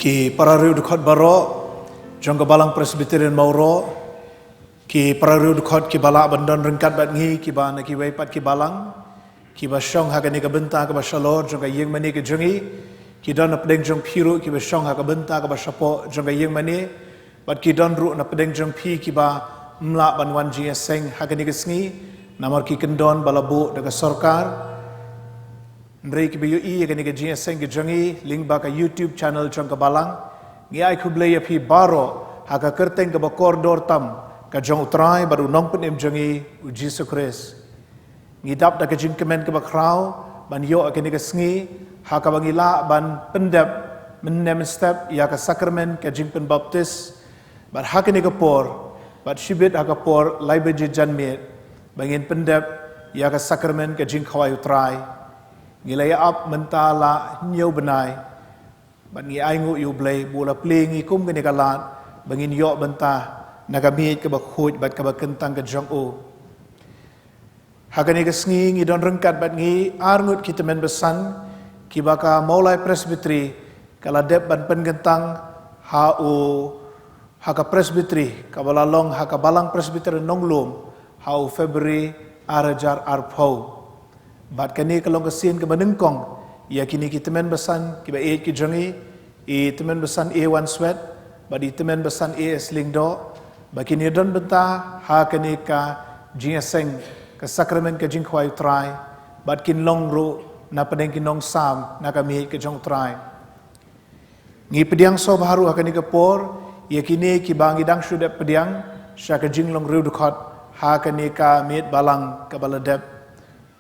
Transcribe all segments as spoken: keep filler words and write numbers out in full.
Ki para riewdkhot baroh jong ka Balang Presbyterian Mawroh, ki para riewdkhot kiba lah ban don ryngkat bad ngi, kiba na kiwei pat ki balang, kiba shong ha kane ka bynta kaba shalor jong ka ïingmane ka jong ngi, ki don na pdeng jong phi ruh kiba shong ha ka bynta kaba shapoh jong ka ïingmane, bad ki don ruh na pdeng jong phi kiba ym lah ban wan jingïaseng ha kane ka sngi namar ki kyndon ba la buh da ka sorkar. Hynrei kiba ïohi ïa kane ka jingïaseng ka jong ngi lyngba ka YouTube channel jong ka Balang, ngi ai khublei ïa phi baroh ha ka kyrteng kaba kordor tam ka jong U Trai bad U Nongpynim jong ngi, U Jisu Khrist. Ngi dap da ka jingkmen kaba khraw ban ïoh ïa kane ka sngi ha kaba ngi lah ban pyndep mynne mynstep ïa ka sakramen ka jingpynbaptis, bad ha kane ka por, bad shibit ha ka por lai baje janmiet, ba ngin pyndep ïa ka sakramen ka jingkhawai U Trai. Ngi la ïa ap mynta la hynñiew bnai, bad ngi ainguh ïa U Blei ba U la plie ïa ngi kum kane ka lad ba ngin ïoh bynta na ka miej kaba khuid bad kaba kyntang ka jong U. Ha kane ka sngi ngi don ryngkat bad ngi ar ngut ki tymmen basan kiba ka Mawlai Presbytery ka la dep ban pynkyntang ha u, ha ka Presbytery kaba la long ha ka Balang Presbytery Nonglum ha u February ar hajar arphew. Bad kane ka long ka sien kaba nyngkong ïa kine ki tymmen basan kiba ïeit ki jong ngi, i tymmen basan A Wanswet bad i tymmen basan A S Lyngdoh, ba kin ïa don bynta ha kane ka jingïaseng ka sakramen ka jingkhawai U Trai, bad kin long ruh na pdeng ki nongsam na ka miej ka jong U Trai. Ngi pdiang sngewbha ruh ha kane ka por ïa kine kiba ngi dang shu dep pdiang sha ka jinglong riewdkhot ha kane ka miej balang kaba la dep.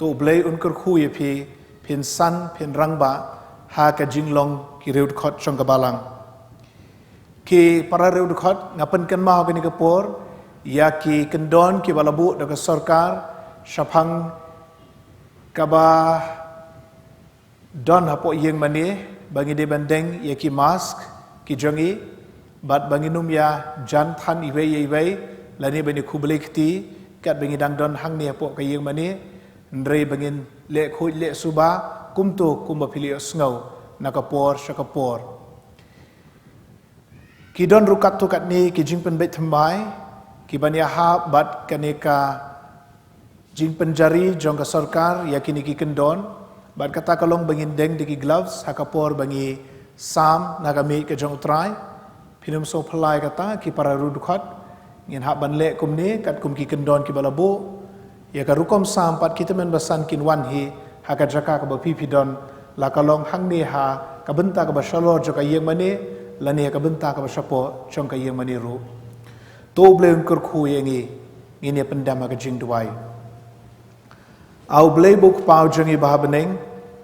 To U Blei un kyrkhu ïa phi, phin san, phin rangbah ha ka jinglong ki riewdkhot jong ka Balang. Ki para riewdkhot, nga pynkynmaw ha kane ka por ïa ki kyndon kiba la buh da ka sorkar shaphang kaba don hapoh ïingmane, ba ngi dei ban deng ïa ki mask ki jong ngi, bad ba ngin ym ïa jan than iwei ïa iwei lane ban ïa khublei kti katba ngi dang don hangne hapoh ka ïingmane, hynrei ba ngin leh khuid leh suba kumto kumba phi la ïohsngew na ka por sha ka por. Ki don ruh katto katne ki jingpynbeit thymmai kiban ïahap bad kane ka jingpynjari jong ka sorkar ïa kine ki kyndon, bad kata ka long ba ngin deng da ki gloves ha ka por ba ngi sam na ka miej ka jong U Trai. Phin ym sngew phylla ïa kata ki para riewdkhot, ngin hap ban leh kumne katkum ki kyndon kiba la buh. Ïa ka rukom sam pat ki tymmen basan kin wan hi ha ka jaka kaba phi phi don, la ka long hangne ha ka bynta kaba shalor jong ka ïingmane lane ha ka bynta kaba shapoh jong ka ïingmane ruh. To U Blei un kyrkhu ïa ngi, ngin ïa pyndem ha ka jingduwai. A U Blei ba U Kpa jong ngi ba ha bneng,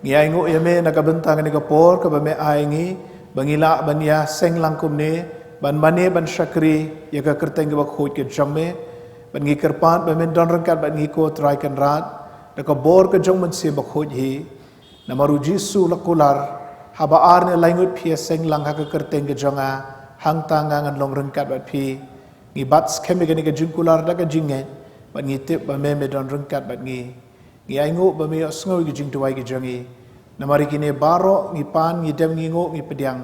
ngi ainguh ïa Me na ka bynta kane ka por kaba Me ai ngi ba ngi lah ban ïaseng lang kumne, ban mane ban shakri ïa ka kyrteng kaba khuid ka jong Me. Bad ngi kyrpad ba Men don ryngkat bad ngi, ko Trai Kynrad, da ka bor ka jong U Mynsiem Bakhuid hi. Namar U Jisu u la kular, haba ar ne lai ngut phi ïaseng lang ha ka kyrteng ka jong Nga, hangta Nga ngan long ryngkat bad phi. Ngi bat skhem ïa kane ka jingkular da ka jingngeit, bad ngi tip ba Me, Me don ryngkat bad ngi. Ngi ainguh ba Me ïohsngew ïa ki jingduwai ki jong ngi. Namar ïa kine baroh ngi pan, ngi dem, ngi nguh, ngi pdiang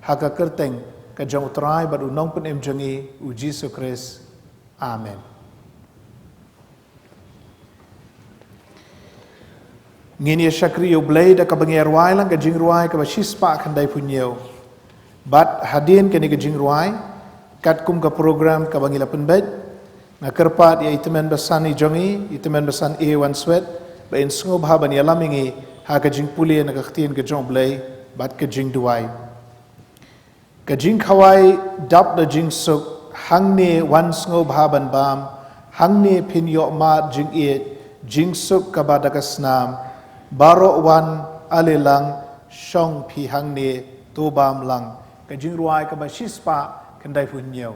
ha ka kyrteng ka jong U Trai bad U Nongpynim jong ngi, U Jisu Khrist. Amen. Ngin ïa shakri ïa U Blei da kaba ngi ïa rwai lang ka jingrwai kaba shispah khyndaiphew hynñiew. Bad hadien kane ka jingrwai, katkum ka program kaba ngi la pynbeit, nga kyrpad ïa i tymmen basan i jong ngi, i tymmen basan A Wanswet, ba in sngewbha ban ïalam ïa ngi ha ka jingpule na ka Ktien ka jong U Blei bad ka jingduwai. Ka jingkhawai dap da jingsuk, hangne wan sngewbha ban bam, hangne phin ïoh mad jingïeit, jingsuk kaba da ka snam. Baroh wan, ale lang, shong phi hangne, to bam lang. Ka jingrwai kaba shispah khyndaiphew hynñiew.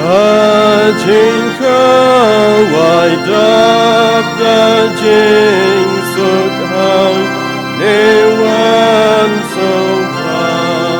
Ka jingkhawai dap da jingsuk, hangne wan sngewbha.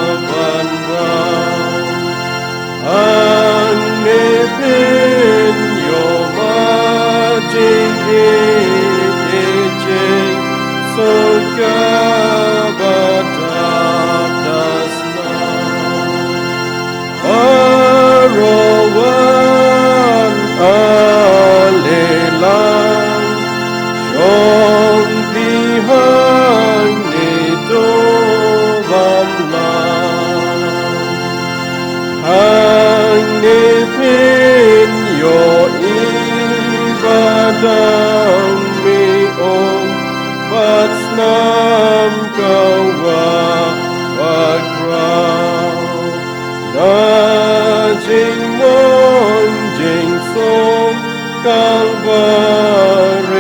Kalbari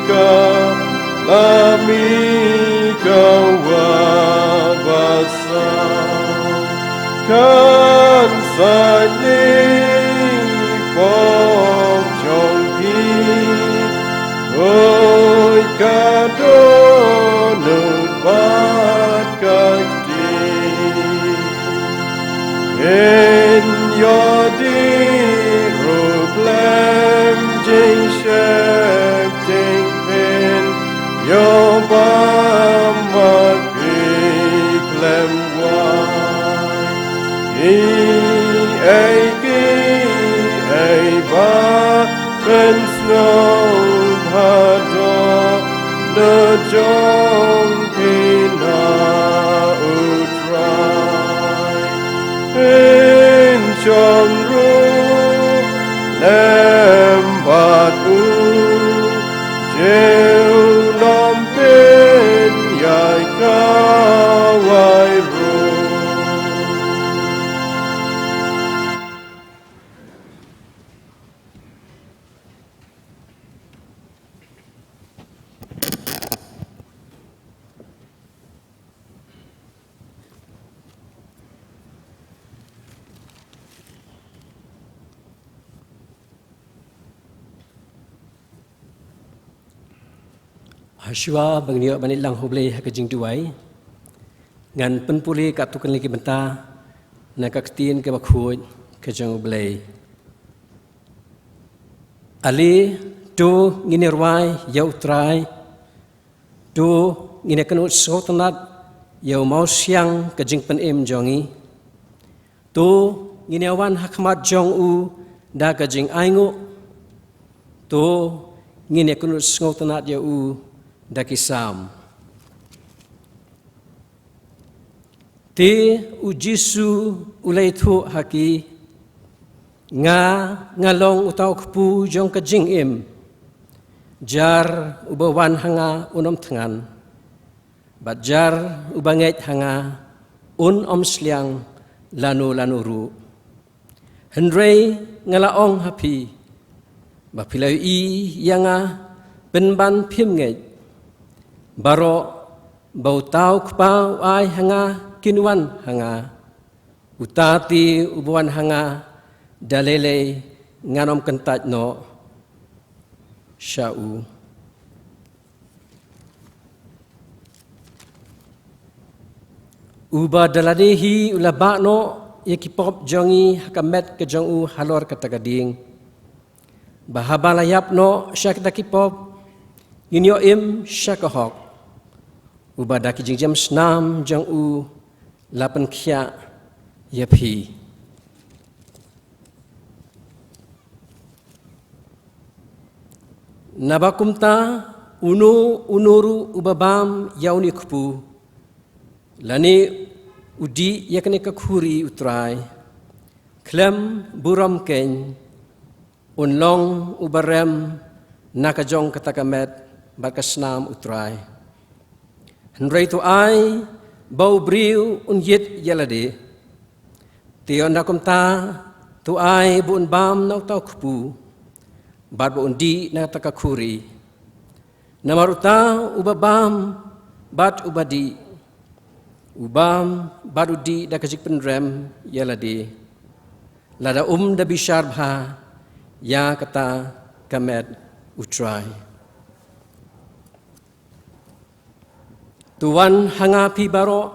ka la mih ka wah basah, kan sa ïapoh jong phi, oi ka dohnud bad ka kti. Phin ïoh dih ruh khlem jingsheptieng, phin ïoh bam ma phi khlem wai. Kiei kiei ba pynsngewbha, dohnud jong phi na U Trai. Phin shong ruh lem bad u, junom phin ïai kawai ruh. Hashwa ba ngin ïoh ban ïalang ha U Blei ha ka jingduwai, ngan pynpule katto katne ki bynta na ka Ktien kaba khuid ka jong U Blei. Ale, to ngin ïa rwai ïa U Trai. To ngin ïa kynnoh sngewtynnat ïa u mawsiang ka jingpynim jong ngi. To ngin ïa wan ha khmat jong u da ka jingainguh. To ngin ïa kynnoh sngewtynnat ïa u da ki Salm. Te U Jisu u la ïathuh ha ki, nga, nga long uta u kpu jong ka jingim. Jar uba wan ha nga un ym thngan, bad jar uba ngeit ha nga un ym sliang lano lano ruh. Hynrei nga la ong ha phi, ba phi la ïohi ïa nga pynban phim ngeit. Baroh ba uta u Kpa u ai ha nga kin wan ha nga. Uta te uba wan ha nga, da lei lei ngan ym kyntait noh sha u. Uba da lade hi u la bah noh ïa ki pop jong ngi ha ka met ka jong u halor kata ka dieng, ba haba la ïap noh sha kita ki pop, ngin ïoh im sha ka hok. Uba da ki jingjemsnam jong u la pynkhiah ïa phi. Naba kumta, uno uno ruh uba bam ïa une u kpu, lane u dih ïa kane ka khuri U Trai khlem burom keiñ, un long uba rem na ka jong kata ka met bad ka snam U Trai. Hynrei to ai ba u briew un ïit ïa lade. Te ynda kumta, to ai ba un bam na uta u kpu, bad ba un dih na kata ka khuri. Namar uta uba bam bad uba dih, u bam bad u dih da ka jingpynrem ïa lade, lada um da bishar bha ïa kata ka met U Trai. To wan ha nga phi baroh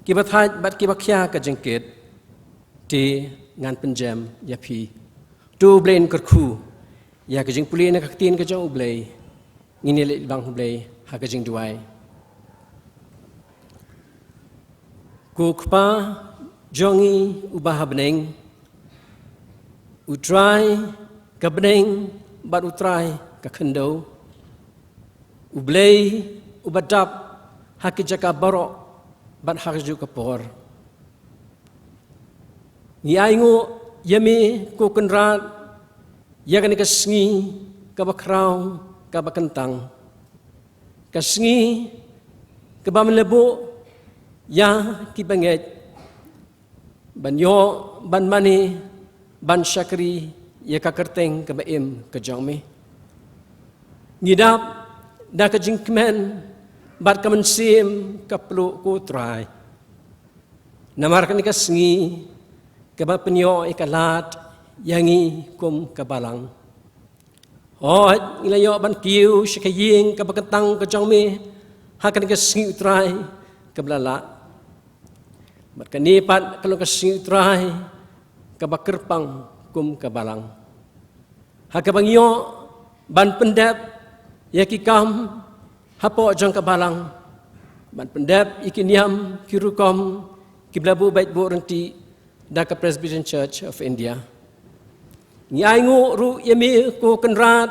kiba thait bad kiba khia ka jingkit, te ngan pynjem ïa phi. To U Blei un kyrkhu ïa ka jingpule na ka Ktien ka jong U Blei. Ngin ïa leit bang ha U Blei ha ka jingduwai. Ko Kpa jong ngi uba ha bneng, U Trai ka bneng bad U Trai ka khyndew, U Blei uba dap ha ki jaka baroh bad ha kajuh ka por. Ngi ainguh ïa me, ko Kynrad, ïa kane ka sngi kaba khraw, kaba kyntang. Ka sngi kaba me la buh ïa kiba ngeit ban ïoh ban mane, ban shakri ïa ka kyrteng kaba im ka jong me. Ngi dap da ka jingkmen bad ka mynsiem ka pluh ko Trai. Namar kane ka sngi kaba pynïoh ïa ka lad ïa ngi kum ka balang. Hooid, ngi la ïoh ban kiew sha ka ïing kaba kyntang ka jong me ha kane ka sngi u Trai kaba la lah. Bad kane pat ka long ka sngi u Trai kaba kyrpang kum ka balang. Ha kaba ngi ïoh ban pyndep ïa ki kam hapoh jong ka balang, ban pyndep ïa ki niam ki rukom kiba la buh beit buh ryntih da ka Presbyterian Church of India. Ngi ainguh ruh ïa me ko Kynrad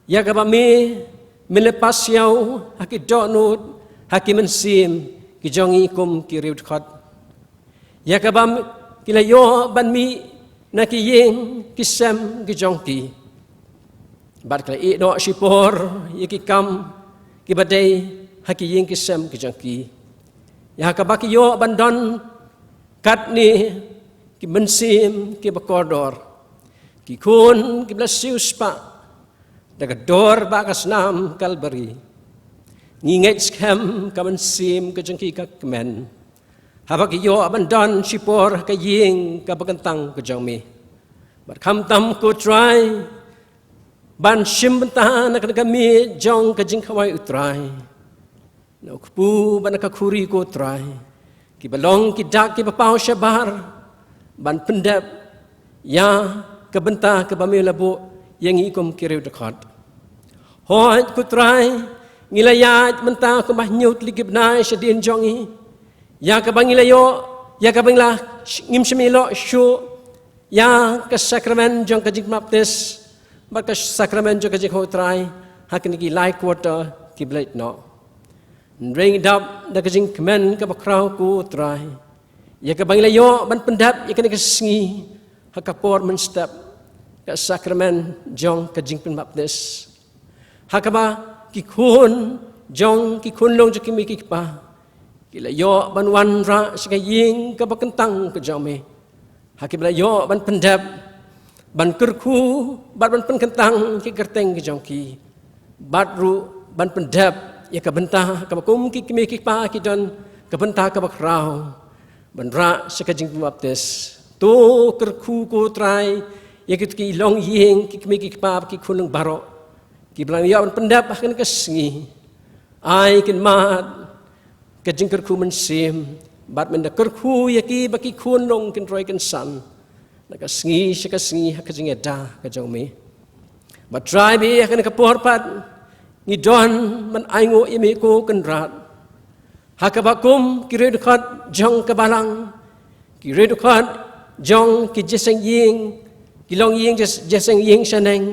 ïa kaba me, me la pass ïa u ha ki dohnud, ha ki mynsiem ki jong ngi kum ki riewdkhot. Ïa kaba ki la ïoh ban mih na ki ïing ki sem ki jong ki. Bad ki la ïeh noh shipor ïa ki kam kiba dei ha ki ïing ki sem ki jong ki. Ïa kaba ki ïoh ban don katne ki mynsiem kiba kordor, ki khun kiba la siewspah da ka dor ba ka snam Kalbari. Ngi ngeit skhem ka mynsiem ka jong ki ka kmen haba ki ïoh ban don shipor ha ka ïing kaba kyntang ka jong me. Bad khamtam ko Trai, ban shim bynta na ka, na ka miej jong ka jingkhawai u Trai, na u kpu bad na ka khuri ko Trai, kiba long ki dak kiba paw shabar ban pyndep ïa ka bynta kaba me la buh ïa ngi kum ki riewdkhot. Hooid ko Trai, ngi la ïaid mynta kumba hynñiew tylli ki bnai shadien jong ngi, ïa kaba ngi la ïoh, ïa kaba ngi la sh-, ngim shym ïoh shuh ïa ka sakramen jong ka jingbaptis bad ka sakramen jong ka jingkhawai u Trai ha kine ki lai quarter kiba leit noh. Hynrei ngi dap da ka jingkmen kaba khraw ko Trai, ïa kaba ngi la ïoh ban pyndep ïa kane ka sngi ha ka por mynstep ka sakramen jong ka jingpynbaptis, ha kaba ki khun jong ki khunlung jong ki kmie ki kpa ki la ïoh ban wanrah sha ka ïing kaba kyntang ka jong me, ha kiba la ïoh ban pyndep, ban kyrkhu bad ban pynkyntang ki kyrteng ki jong ki, bad ruh ban pyndep ïa ka bynta kaba kum ki kmie ki kpa ki don, ka bynta kaba khraw ban rah sha ka jingbaptis. To kyrkhu ko Trai ïa kito ki longïing, ki kmie ki kpa, ki khunlung baroh kiba la ïoh ban pyndep ha kane ka sngi. Ai kin mad ka jingkyrkhu mynsiem bad mynta kyrkhu ïa ki ba ki khunlung kin roi kin san na ka sngi sha ka sngi ha ka jingïada ka jong me. Bad Trai, ha kane ka por pat ngi don ban ainguh ïa me ko Kynrad, ha kaba kum ki riewdkhot jong ka balang, ki riewdkhot jong ki jingïaseng ïing, ki longïing jingïas-, jingïaseng ïing shaneng,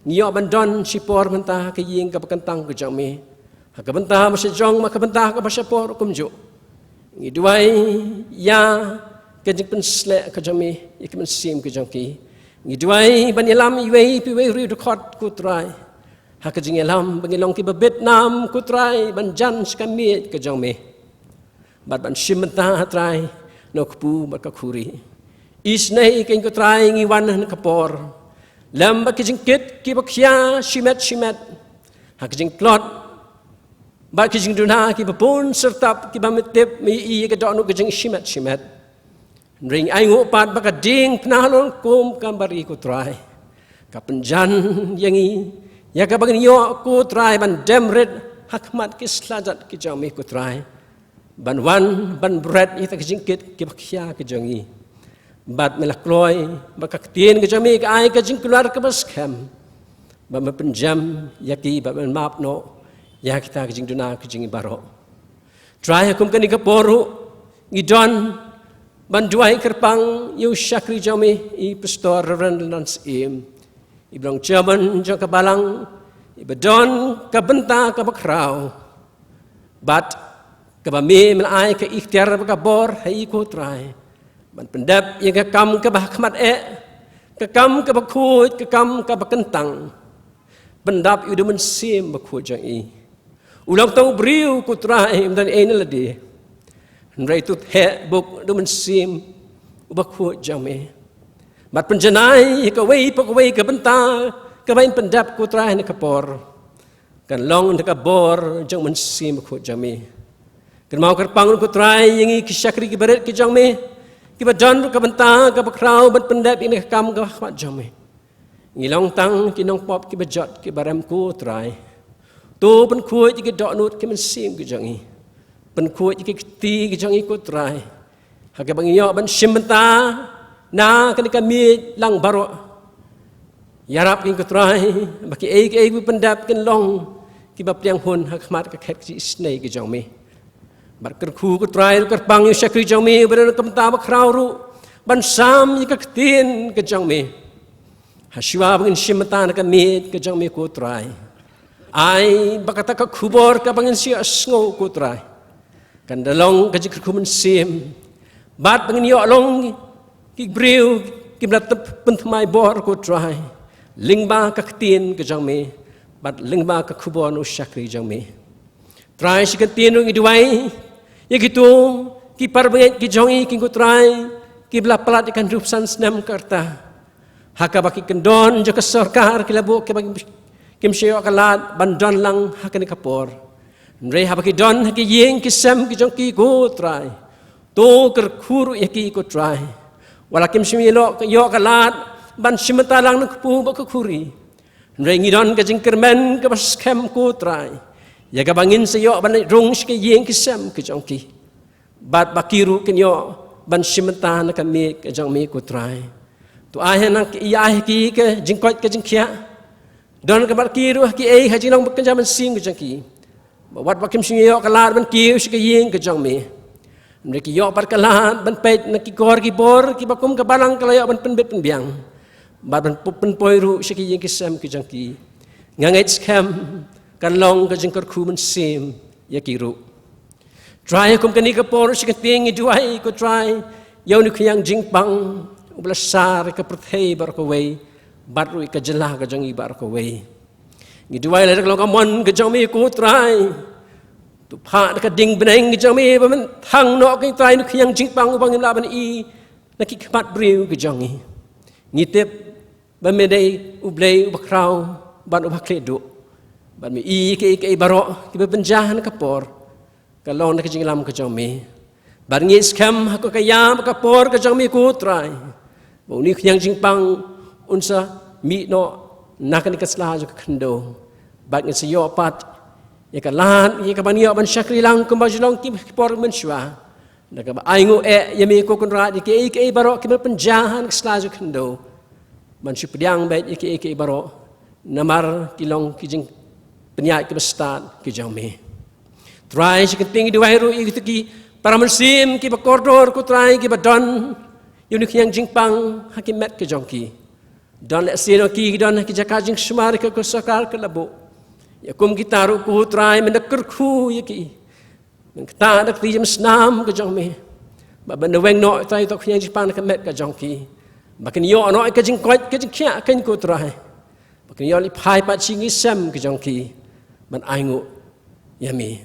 ngi ïoh ban don shipor mynta ha ka ïing kaba kyntang ka jong me, ha ka bynta ba shajrong, ha ka bynta kaba shapor kumjuh. Ngi duwai ïa ka jingpynsleh ka jong me ïa ka mynsiem ka jong ki. Ngi duwai ban ïalam iwei pa iwei riewdkhot ko Trai, ha ka jingïalam ba ngin long kiba bit nam ko Trai ban jan sha ka miej ka jong me bad ban shim bynta ha Trai na u kpu bad ka khuri. Isynei kein ko Trai ngi wan ha kane ka por lem bad ki jingkit kiba khia shimet shimet, ha ki jingtlot bad ki jingduna kiba bun syrtap kiba me tip me ïohi ïa ka dohnud ka jingshimet shimet. Hynrei ngi ainguh pat ba ka diengphna halor kum ka Mari ko Trai ka pynjan ïa ngi, ïa kaba ngin ïoh ko Trai ban dem rit ha khmat ki slajat ki jong me ko Trai, ban wan ban bret ïa kita ki jingkit kiba khia ki jong ngi. Bad me la kloi ba ka ktien ka jong me ka ai ka jingkular kaba skhem, ba me pynjem ïa ki, ba me map noh ïa kita ki jingduna ki jong ngi baroh. Trai, ha kum kane ka por ruh ngi don ban duwai kyrpang ïa u shakri jong me, i Pastor Reverend Lyngdoh Syiem, iba long chairman jong ka balang, iba don ka bynta kaba khraw bad kaba me, me la ai ka iktiar bad ka bor ha i ko Trai ban pyndep ïa ka kam kaba ha khmat eh, ka kam kaba khuid, ka kam kaba kyntang, pyndap ïa u Mynsiem Bakhuid jong i. U long tang u briew ko Trai, ym don ei na lade, hynrei to theh buk da u Mynsiem Bakhuid jong me. Bad pynjanai ïa kawei pa kawei ka bynta kaba ngin pyndep, ko Trai, ha kane ka por, kan long da ka bor jong u Mynsiem Bakhuid jong me. Kynmaw kyrpang, ko Trai, ïa ngi ki shakri kiba rit ki jong me, kiba don ruh ka bynta kaba khraw ban pyndep ïa kane ka kam ha khmat jong me. Ngi long tang ki nongpop kiba jot kiba rem, ko Trai. To pynkhuid ïa ki dohnud ki mynsiem ki jong ngi. Pynkhuid ïa ki kti ki jong ngi, ko Trai, ha kaba ngin ïoh ban shim bynta na kane ka miej lang baroh. Ïarap ïa ngi, ko Trai, ba kiei kiei kiba pyndep kin long kiba pdiang hun ha khmat ka khet ka jingisynei ka jong me. Bad kyrkhu, ko Trai, ruh kyrpang ïa u shakri jong me uba don ka bynta ba khraw ruh ban sam ïa ka ktien ka jong me. Ha shuwa ba ngin shim bynta na ka miej ka jong me, ko Trai, ai ba kata ka khubor kaba ngin sa ïohsngew, ko Trai, kan da long ka jingkyrkhu mynsiem, bad ba ngin ïoh long ki briew kiba la tep pynthymmai bor, ko Trai, lyngba ka ktien ka jong me bad lyngba ka khubor na u shakri jong me. Trai, shi kyntien ruh ngi duwai ïa kito ki para bangeit ki jong ngi, ko Trai, kiba la palat ïa ka hynriewphew san snem ka rta, ha kaba ki kyndon jong ka sorkar ki la buh, kiba kim shym ïoh ka lad ban don lang ha kane ka por. Hynrei haba ki don ha ki ïing ki sem ki jong ki, ko Trai, to kyrkhu ruh ïa ki, ko Trai. Wat la kim shym ïoh, ïoh ka lad ban shim bynta lang na kpu bad ka khuri, hynrei ngi don ka jingkyrmen kaba skhem, ko Trai, ïa kaba ngin sa ïoh ban leit rung sha ki ïing ki sem ki jong ki, bad ba ki ruh kin ïoh ban shim bynta na ka miej ka jong me, ko Trai. To ai ha nang ki, ïa ai ha ki ka jingkoit ka jingkhiah. Don ka bad ki ruh ha kiei ha jinglong bad ka jingmynsiem ka jong ki, ba wat ba kim shym ïoh ka lad ban kiew sha ka ïing ka jong me, hynrei ki ïoh pat ka lad ban peit na ki kor ki bor kiba kum ka balang ka la ïoh ban pynbit pynbiang, bad ban pu-, pynpoi ruh sha ki ïing ki sem ki jong ki. Nga ngeit skhem kan long ka jingkyrkhu mynsiem ïa ki ruh. Trai, kum kane ka por, shi kyntien ngi duwai, ko Trai, ïa une u khñiang jingpang uba la shar ïa ka pyrthei baroh kawei, bad ruh ïa ka jylla ka jong ngi baroh kawei. Ngi duwai lada ka long ka mon ka jong me, ko Trai, to phah da ka ding bneng ka jong me ba men thang noh, ko Trai, une u khñiang jingpang uba ngim lah ban ïohi na ki khmat briew ki jong ngi. Ngi tip ba me dei U Blei uba khraw bad uba khlieh duh, bad me ïohi ïa kiei kiei baroh kiba pynjah ha kane ka por. Ka long na ka jingïalam ka jong me. Bad ngi skhem ha ka ïa ba ka por ka jong me, ko Trai, ba une u khñiang jingpang un sa mih noh na kane ka sla jong ka khyndew. Bad ngin sa ïoh pat ïa ka lad ïa ka ban ïoh ban shakri lang kumba ju long ki por mynshuwa, da kaba ainguh eh ïa me, ko Kynrad, ïa kiei kiei baroh kiba pynjah ha kane ka sla jong ka khyndew, ban shu pdiang beit ïa kiei kiei baroh, namar ki long ki jingpynïaid kiba stad ki jong me. Trai, shi kyntien ngi duwai ruh ïa kito ki para mynsiem kiba kordor, ko Trai, kiba don ïa une u khñiang jingpang ha ki met ki jong ki. Don lehse noh ki don ha ki jaka jingsumar ka, ka sorkar ka la buh. Ïa kum kita ruh, ko Trai, men da kyrkhu ïa ki. Men ktah da ka kti jingmynsnam ka jong me, ba ban da weng noh, Trai, ïa uto u khñiang jingpang na ka met ka jong ki, ba kin ïoh noh ïa ka jingkoit ka jingkhiah, ko Trai, ba kin ïoh leit phai pat sha ki ïing ki sem ki jong ki ban ainguh ïa me.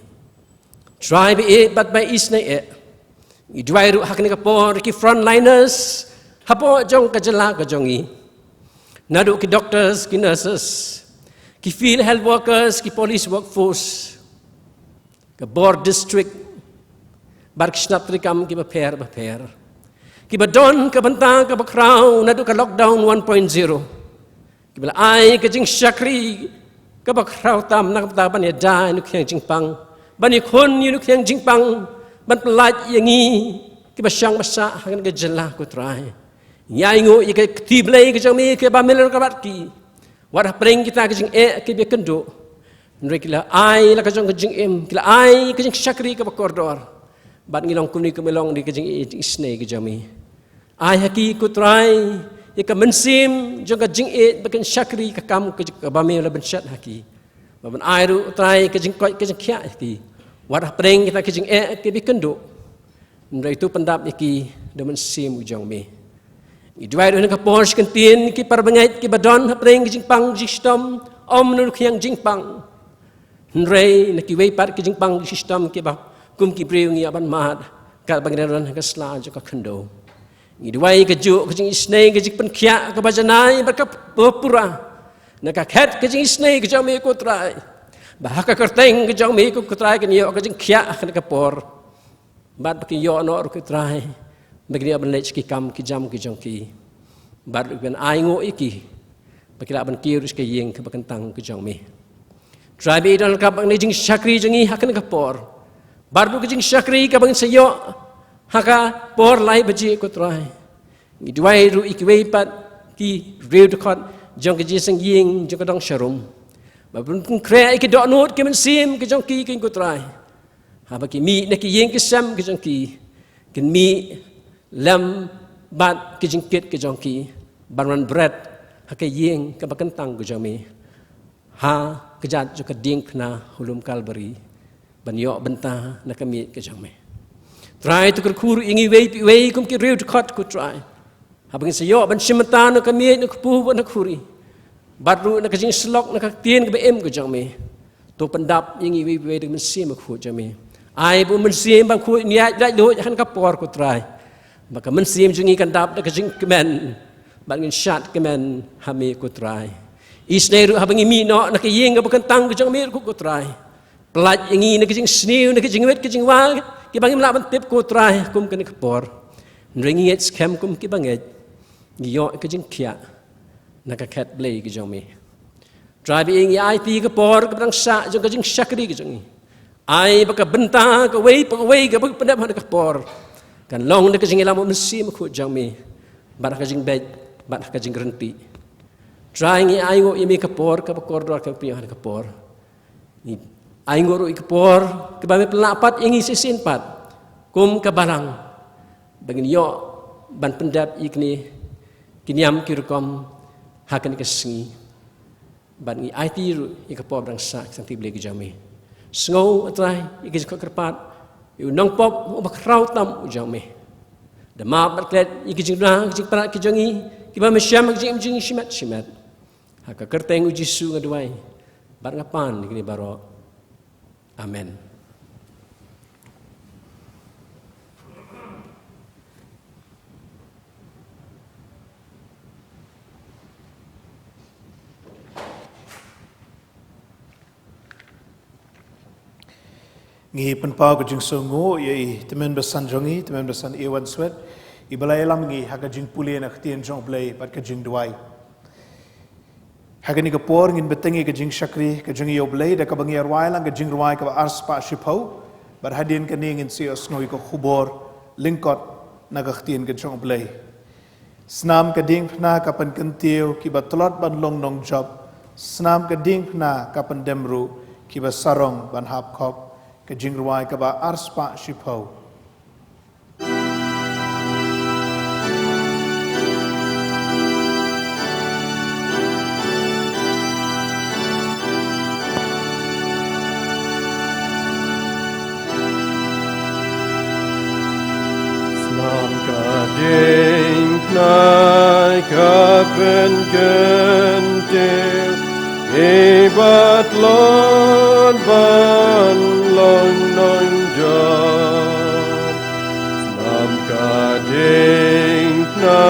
Trai, ba ïeit bad ba isynei eh, ngi duwai ruh ha kane ka por ïa ki frontliners hapoh jong ka jylla ka jong ngi, naduh ki doctors, ki nurses, ki field health workers, ki police workforce, ka bor district, bad ki shnat treikam kiba pher bapher, kiba don ka bynta kaba khraw naduh ka lockdown one point zero, kiba la ai ka jingshakri kaba khraw tam na ka bynta ban ïada ïa une u khñiang jingpang, ban ïakhun ïa une u khñiang jingpang, ban pyllait ïa ngi kiba shong ba sah ha kane ka jylla, ko Trai. Ngi ainguh ïa ka kti Blei ka jong me kaba me la ryngkat bad ki, wat hapdeng kita ki jingeh kiba ïakynduh, hynrei ki la ai la ka jong ka jingim, ki la ai ka jingshakri kaba kordor. Bad ngi long kumne, kumba long ïa ka jingïeit, jingisynei ka jong me. Ai ha ki, ko Trai, ïa ka mynsiem jong ka jingïeit, ba kin shakri ka kam ka jong, kaba me la pynshet ha ki, ba ban ai ruh, Trai, ka jingkoit ka jingkhiah ha ki, wat hapdeng kita ki jingeh kiba ïakynduh. Hynrei to pyndap ïa ki da u Mynsiem u jong me. Ngi duwai ruh ha kane ka por, shi kyntien ki para bangeit kiba don hapdeng ka jingpang jingshitom ym na une u khñiang jingpang, hynrei na kiwei pat ki jingpang jingshitom kiba kum ki briew ngi ïa ban mad katba ngi dang don ha ka sla jong ka khyndew. Ngi duwai ka juh ka jingisynei, ka jingpynkhiah kaba janai bad kaba pura na ka khet ka jingisynei ka jong me ko Trai, ba ha ka kyrteng ka jong me ko Trai kin ïoh ka jingkhiah ha kane ka por. Bad ba kin ïoh noh ruh ko Trai, ba kin ïoh ban leit sha ki kam ki jam ki jong ki. Bad ruh ban ainguh ïa ki ba ki lah ban kiew ruh sha ka ïing kaba kyntang ka jong me. Trai, ba i don ka bang ne jingshakri jong ngi ha kane ka por. Bad ruh ka jingshakri kaba ngin sa ïoh ha ka por lai baje ko Trai. Ngi duwai ruh ïa kiwei pat ki riew dkhot jong ka jingïaseng ïing jong ka dong sharum, ba phin pynkhreh ïa ki dohnud ki mynsiem ki jong ki, ki ko Trai, haba ki mih na ki ïing ki sem ki jong ki, kin mih lem bad ki jingkit ki jong ki ban wan bret ha ka ïing kaba kyntang ka jong me, ha ka jait jong ka diengphna ha u lum Kalbari, ban ïoh bynta na ka miej ka jong me. Trai, to kyrkhu ruh ïa ngi iwei pa iwei kum ki riew dkhot ko Trai, haba ngin sa ïoh ban shim bynta na ka miej, na ka kpu bad na ka khuri, bad ruh na ka jingsyllok, na ka ktien kaba im ka jong me. To pyndap ïa ngi iwei pa iwei da ka Mynsiem Bakhuid jong me. Ai ba u Mynsiem Bakhuid un ïaid laitluid ha kane ka por ko Trai, ba ka mynsiem jong ngi kan dap da ka jingkmen, bad ngin shad kmen ha me ko Trai. Isynei ruh haba ngi mih noh na ka ïing kaba kyntang ka jong me ruh ko Trai, pyllait ïa ngi na ka jingsniew, na ka jingwit ka jingwa kiba ngim lah ban tip ko Trai kum kane ka por. Hynrei ngi ngeit skhem kum kiba ngeit, ngi ïoh ka jingkhiah na ka khet Blei ka jong me. Trai, ba ïa ngi aiti ka por kaba dang sah jong ka jingshakri ka jong ngi. Ai ba ka bynta kawei pa kawei kaba pyndep ha kane ka por kan long da ka jingïalam u Mynsiem Bakhuid jong me, bad ha ka jingbeit, bad ha ka jingryntih. Trai, ngi ainguh ïa me ka por kaba kordor kaba pynïoh ha kane ka por. Ngi ainguh ruh ïa ka por kaba me pynlah pat ïa ngi shisien pat kum ka balang, ba ngin ïoh ban pyndep ïa kine ki niam ki rukom ha kane ka sngi. Bad ngi aiti ruh ïa ka por ba dang sah, ka Santi Blei ka jong me. Sngew, a Trai, ïa ka jingkhot kyrpad ïa u nongpop uba khraw tam u jong me. Da map bad klet ïa ka jingduna, ka jingpynat ka jong ngi, kiba me shem ha ka jingim jong ngi shimet shimet. Ha ka kyrteng u Jisu nga duwai bad nga pan ïa kine baroh. Amen. Ngi pynpaw ka jingsngewnguh ïa i tymmen basan jong ngi, tymmen basan Ewan Swet, iba la ïalam ngi ha ka jingpule na ka ktien jong U Blei bad ka jingduwai. Ha kane ka por ngin bteng ïa ka jingshakri ka jong ngi ïa U Blei da kaba ngi ïa rwai lang ka jingrwai kaba arspah shiphew, bad hadien kane ngin sa ïohsngew ïa ka khubor lyngkot na ka ktien ka jong U Blei. Snam ka diengphna ka pynkyntiew kiba tlot ban long nongjop, snam ka diengphna ka pyndem ruh kiba sarong ban hap khop. Ka jingrwai kaba arspah shiphew. Snam ka diengphna ka pynkyntiew, iba tlot ban long nongjop. Snam ka diengphna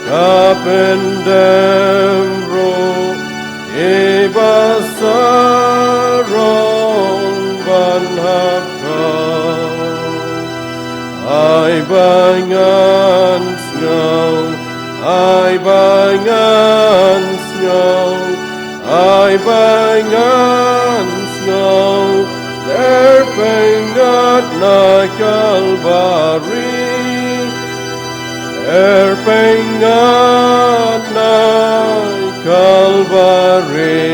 ka pyndem ruh, iba sarong ban hap khop. Ai ba ngan sngew, ai ba ngan sngew, ai ba ngan sngew, lyer pynïaid na Kalbari, lyer pynïaid na Kalbari.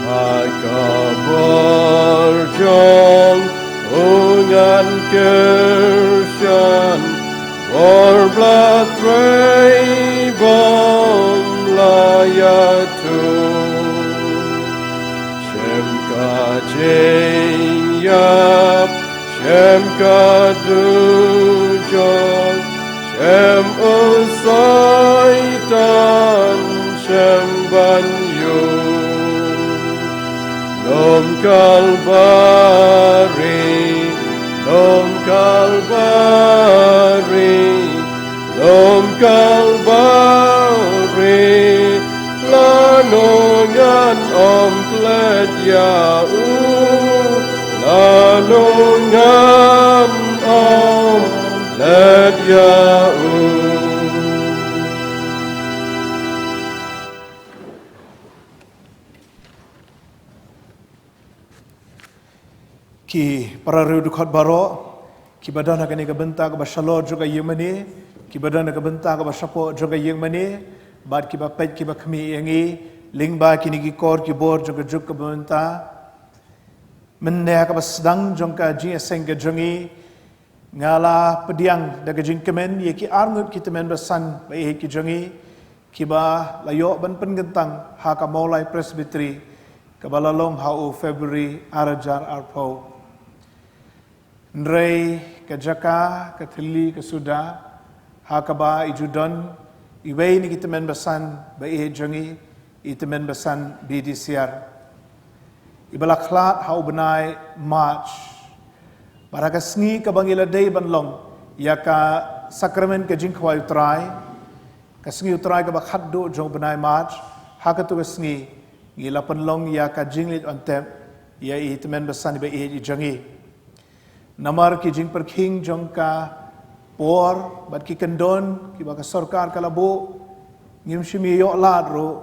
Ha ka bor jong u ngan kyrshan, bor ba la trei bym la ïathuh. Shem ka jingïap, shem ka dujok, shem u Soitan, shem ban ïoh. Lum Kalbari, lum Kalbari. Bari lano ngan ym klet ïa u, lano ngan ym klet ïa u. Ki para riewdkhot baroh, kiba don ha kane ka bynta kaba shalor jong ka ïingmane, kiba don ha ka bynta kaba shapoh jong ka ïingmane, bad kiba peit kiba khmih ïa ngi lyngba kine ki kor ki bor jong ka juk kaba mynta. Mynne ha kaba sdang jong ka jingïaseng ka jong ngi, nga la pdiang da ka jingkmen ïa ki arngut ki tymmen basan ba ïeit ki jong ngi, kiba la ïoh ban pynkyntang ha ka Mawlai Presbytery, kaba la long ha u February ar hajar arphew. Hynrei ka jaka, ka thylli, ka suda ha kaba i ju don iwei na ki tymmen basan ba ïeit jong ngi, i tymmen basan B D Siar, iba la khlad ha u bnai March. Bad ha ka sngi kaba ngi la dei ban long ïa ka sakramen ka jingkhawai U Trai, ka sngi U Trai kaba khatduh jong u bnai March, ha katu ka sngi ngi la pynlong ïa ka jingleit on tep ïa i tymmen basan iba ïeit i jong ngi. Namar ki jingpyrkhing jong ka por bad ki kyndon kiba ka sorkar ka la buh, ngim shym ïoh lad ruh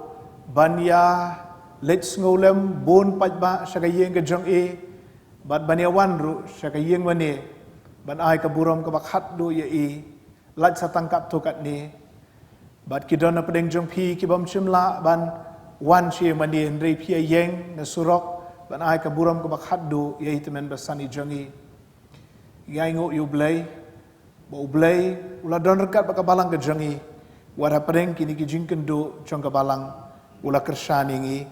ban ïa leit sngewlem bun paidbah sha ka ïing ka jong i, bad ban ïa wan ruh sha ka ïingmane ban ai ka burom kaba khatduh ïa i, lait sa tang katto katne. Bad ki don na pdeng jong phi ki bym shym lah ban wan sha ïingmane, hynrei phi ïeng na surok ban ai ka burom kaba khatduh ïa i tymmen basan i jong ngi. Ngi ainguh ïa U Blei ba U Blei u la don ryngkat bad ka balang ka jong ngi, wat ha pdeng kine ki jingkynduh jong ka balang u la kyrshan ïa ngi.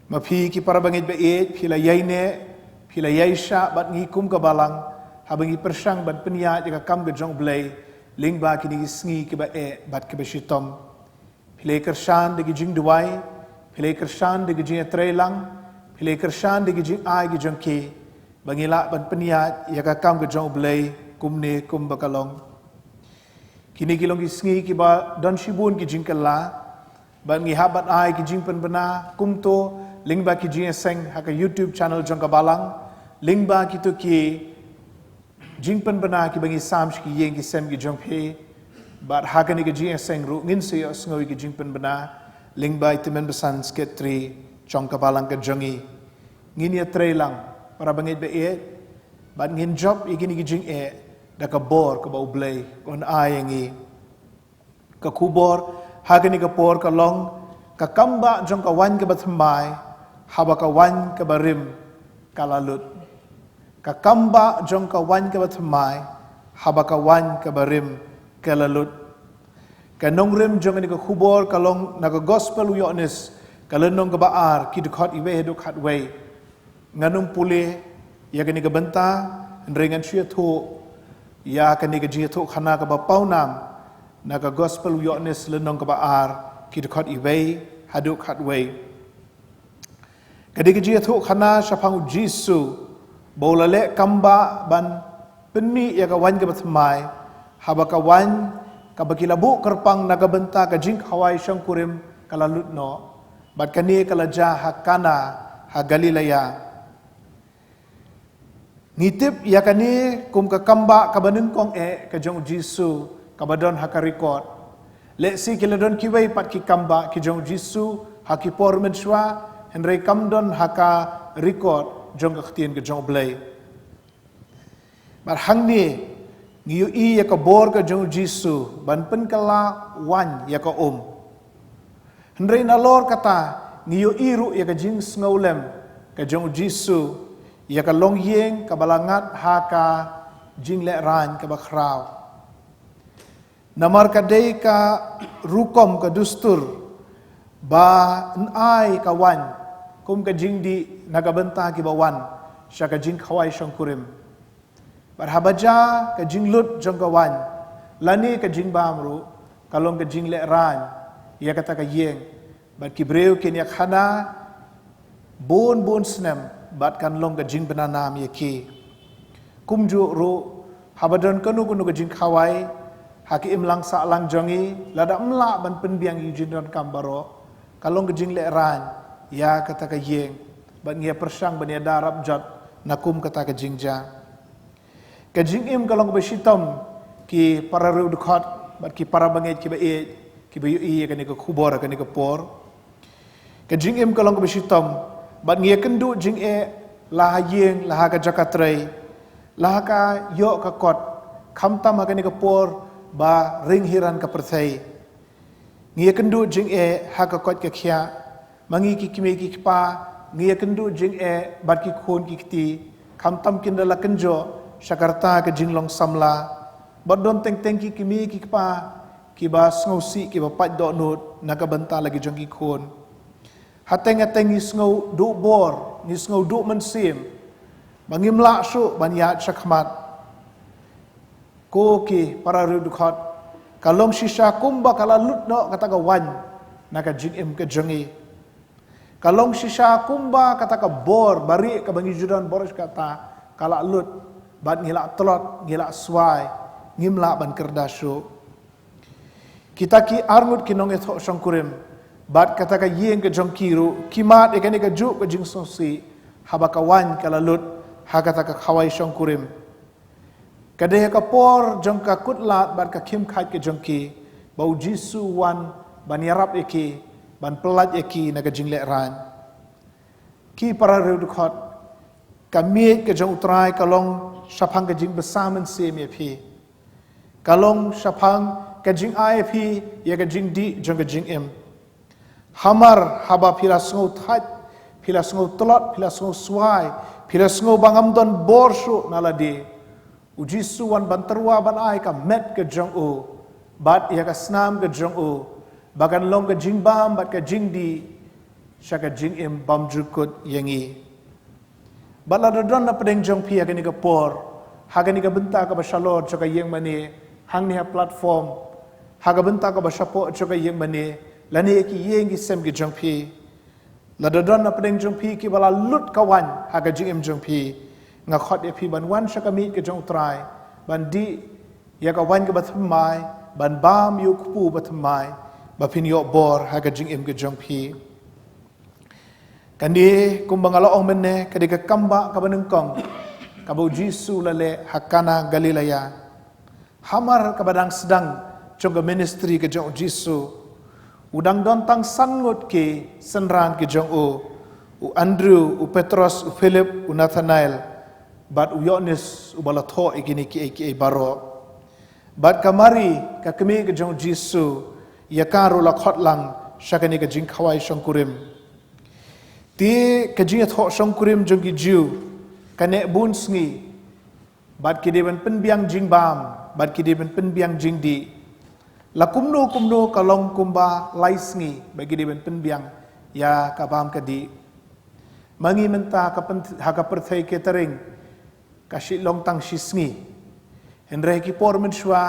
Ma phi ki para bangeit ba ïeit, phi la ïaineh, phi la ïaishah bad ngi kum ka balang, haba ngi pyrshang ban pynïaid ïa ka kam ka jong U Blei lyngba kine ki sngi kiba eh bad kiba shitom. Phi la ïakyrshan da ki jingduwai, phi la ïakyrshan da ki jingïatreilang, phi la ïakyrshan da ki jingai ki jong ki, ba ngi lah ban pynïaid ïa ka kam ka jong U Blei kumne kumba ka long. Kine ki long ki sngi kiba don shibun ki jingkylla, bad ngi hap ban ai ki jingpynbna kumto lyngba ki jingïaseng ha ka YouTube channel jong ka balang, lyngba kito ki jingpynbna kiba ngi sam sha ki ïing ki sem ki jong phi. Bad ha kane ka jingïaseng ruh ngin sa ïohsngew ïa ki jingpynbna lyngba i tymmen basan secretary jong ka balang ka jong ngi. Ngin ïatreilang, para bangeit ba ïeit, bad ngin jop ïa kine ki jingeh da ka bor kaba U Blei un ai ïa ngi. Ka khubor ha kane ka por ka long: Ka kambah jong ka waiñ kaba thymmai, haba ka waiñ kaba rim ka la lut. Ka kambah jong ka waiñ kaba thymmai, haba ka waiñ kaba rim ka la lut. Ka nongrim jong kane ka khubor ka long na ka Gospel u Ïoannis, ka lynnong kaba ar, ki dkhot iwei haduh khatwei. Ngan ym pule ïa kane ka bynta, hynrei ngan shu ïathuh ïa kane ka jingïathuhkhana kaba pawnam na ka Gospel u Ïoannis lynnong kaba ar, ki dkhot iwei haduh khatwei. Ka dei ka jingïathuhkhana shaphang U Jisu ba u la leh kambah ban pynmih ïa ka waiñ kaba thymmai, haba ka waiñ kaba ki la buh kyrpang na ka bynta ka jingkhawai shongkurim ka la lut noh. Bad kane ka la jia ha Kana ha Galilea. Ngi tip ïa kane kum ka kambah kaba nyngkong eh ka jong U Jisu kaba don ha ka record. Lehse ki la don kiwei pat ki kambah ki jong U Jisu ha ki por mynshuwa, hynrei kam don ha ka record jong ka Ktien ka jong U Blei. Bad hangne ngi ïohi ïa ka bor ka jong U Jisu ban pynkylla waiñ ïa ka um. Hynrei nalor kata, ngi ïohi ruh ïa ka jingsngewlem ka jong U Jisu ïa ka longïing kaba la ngat ha ka jinglehrain kaba khraw. Namar ka dei ka rukom, ka dustur, ban ai ka waiñ kum ka jingdih na ka bynta kiba wan sha ka jingkhawai shongkurim. Bad haba jia ka jinglut jong ka waiñ lane ka jingbam ruh, ka long ka jinglehrain ïa kata ka ïing. Bad ki briew kin ïakhana bun bun snem bad kan long ka jingbna nam ïa ki. Kumjuh ruh, haba don kano kano ka jingkhawai, Ha ki imlang sahlang jong ngi, lada ym lah ban pynbiang ïa u jingdonkam baroh, ka long ka jinglehrain ïa kata ka ïing, bad ngi ïa pyrshang ban ïada rap jot na kum kata ka jingjia. Ka jingim ka long kaba shitom, ki para riewdkhot bad ki para bangeit kiba ïeit, kiba ïohi ïa kane ka khubor ha kane ka por. Ka jingim ka long kaba shitom, bad ngi ïakynduh jingeh la ha ïing, la ha ka jaka trei, la ha ka ïoh ka kot, khamtam ha kane ka por ba ring hiran ka pyrthei. Ngi ïakynduh jingeh ha ka koit ka khiah. Ma ngi ki kmie ki kpa, ngi ïakynduh jingeh bad ki khun ki kti, khamtam kin da la kynjoh sha ka rta ka jinglong samla. Bad don teng teng ki kmie ki kpa kiba sngewsih, kiba pait dohnud na ka bynta la ki jong ki khun. Hateng hateng ngi sngew duh bor, ngi sngew duh mynsiem, ba ngim lah shuh ban ïaid shakhmat. Ko ki para riewdkhot, ka long shisha kumba ka la lut noh kata ka waiñ na ka jingim ka jong ngi. Ka long shisha kumba kata ka bor barieh kaba ngi ju don baroh kata, ka la lut, bad ngi la tlot, ngi la swai, ngim lah ban kyrda shuh. Kita ki arngut ki nongïathoh shongkurim bad kata ka ïing ka jong ki ruh, ki mad ïa kane kajuh ka jingsngewsih haba ka waiñ ka la lut ha kata ka khawai shongkurim. Ka dei ha ka por jong ka kut lad bad ka khim khait ka jong ki, ba U Jisu u wan ban ïarap ïa ki, ban pyllait ïa ki na ka jinglehrain. Ki para riewdkhot, ka miej ka jong U Trai ka long shaphang ka jingbsa mynsiem ïa phi. Ka long shaphang ka jingai ïa phi ïa ka jingdih jong ka jingim. Hamar haba phi la sngew thait, phi la sngew tlot, phi la sngew swai, phi la sngew ba ngam don bor shuh na lade, U Jisu u wan ban tyrwa ban ai ka met ka jong u bad ïa ka snam ka jong u, ba kan long ka jingbam bad ka jingdih sha ka jingim bymjukut ïa ngi. Bad lada don na pdeng jong phi ha kane ka por, ha kane ka bynta kaba shalor jong ka ïing mane, hangne ha platform, ha ka bynta kaba shapoh jong ka ïing mane, lane ki ïing ki sem ki jong phi, lada don na pdeng jong phi kiba la lut ka waiñ ha ka jingim jong phi, nga khot ïa phi ban wan sha ka miej ka jong U Trai, ban dih ïa ka waiñ kaba thymmai, ban bam ïa u kpu ba thymmai, ba phin ïoh bor ha ka jingim ka jong phi. Kane, kumba nga la ong mynne, ka dei ka kambah kaba nyngkong kaba U Jisu u la leh ha Kana Galilea. Hamar kaba dang sdang jong ka ministry ka jong U Jisu, u dang don tang san ngut ki synran ki jong u, u Andrew, u Petros, u Philip, u Nathanael, bad u Ïoannis uba la thoh ïa kine kiei kiei baroh. Bad ka Mari, ka kmie ka jong U Jisu, ïa ka ruh la khot lang sha kane ka jingkhawai shongkurim. Te ka jingïathoh shongkurim jong ki Jiw ka neh bun sngi, bad ki dei ban pynbiang jingbam, bad ki dei ban pynbiang jingdih. La kumno kumno ka long kumba lai sngi ba ki dei ban pynbiang ïa ka bam ka dih. Ma ngi mynta ka pyn-, ha ka pyrthei ka tyreng, ka shu long tang shi sngi. Hynrei ki por mynshuwa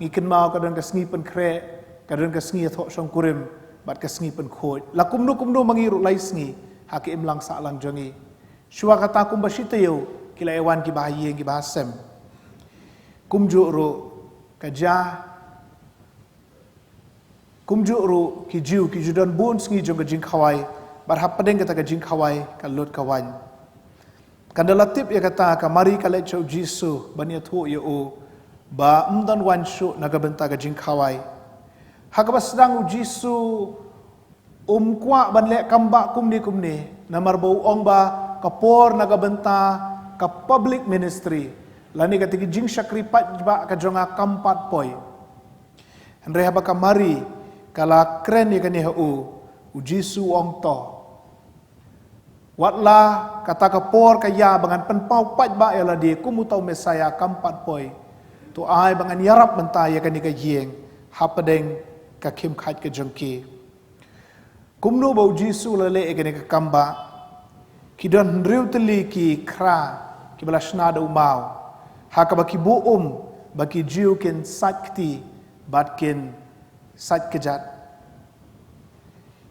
ngi kynmaw ka don ka sngi pynkhreh, ka don ka sngi ïathoh shongkurim, bad ka sngi pynkhuid. La kumno kumno ma ngi ruh lai sngi ha ka imlang sahlang jong ngi. Shuwa kata kumba shi taïew ki la ïa wan kiba ha ïing kiba ha sem. Kumjuh ruh ka jia, kumjuh ruh ki Jiw ki ju don bun sngi jong ka jingkhawai, bad hapdeng kata ka jingkhawai ka lut ka waiñ. Kan da la tip ïa kata, ka Mari ka leit sha U Jisu ban ïathuh ïa u ba ym don waiñ shuh na ka bynta ka jingkhawai. Ha kaba sdang U Jisu um kwah ban leh kambah kumne kumne, namar ba u ong ba ka por na ka bynta ka public ministry, lane kata ka jingshakri paidbah ka jong nga kam pat poi. Hynrei haba ka Mari ka la kren ïa kane ha u, U Jisu u ong to. Wat la kata ka por ka ïa ba ngan pynpaw paidbah ïa lade kum uta u Messaïah kam pat poi, to ai ba ngan ïarap mynta ïa kane ka ïing hapdeng ka khim khait ka jong ki. Kumno ba U Jisu u la leh ïa kane ka kambah? Ki don hynriew tylli ki khra kiba la shna da u maw, ha kaba ki buh um ba ki Jiw kin sait kti bad kin sait kjat.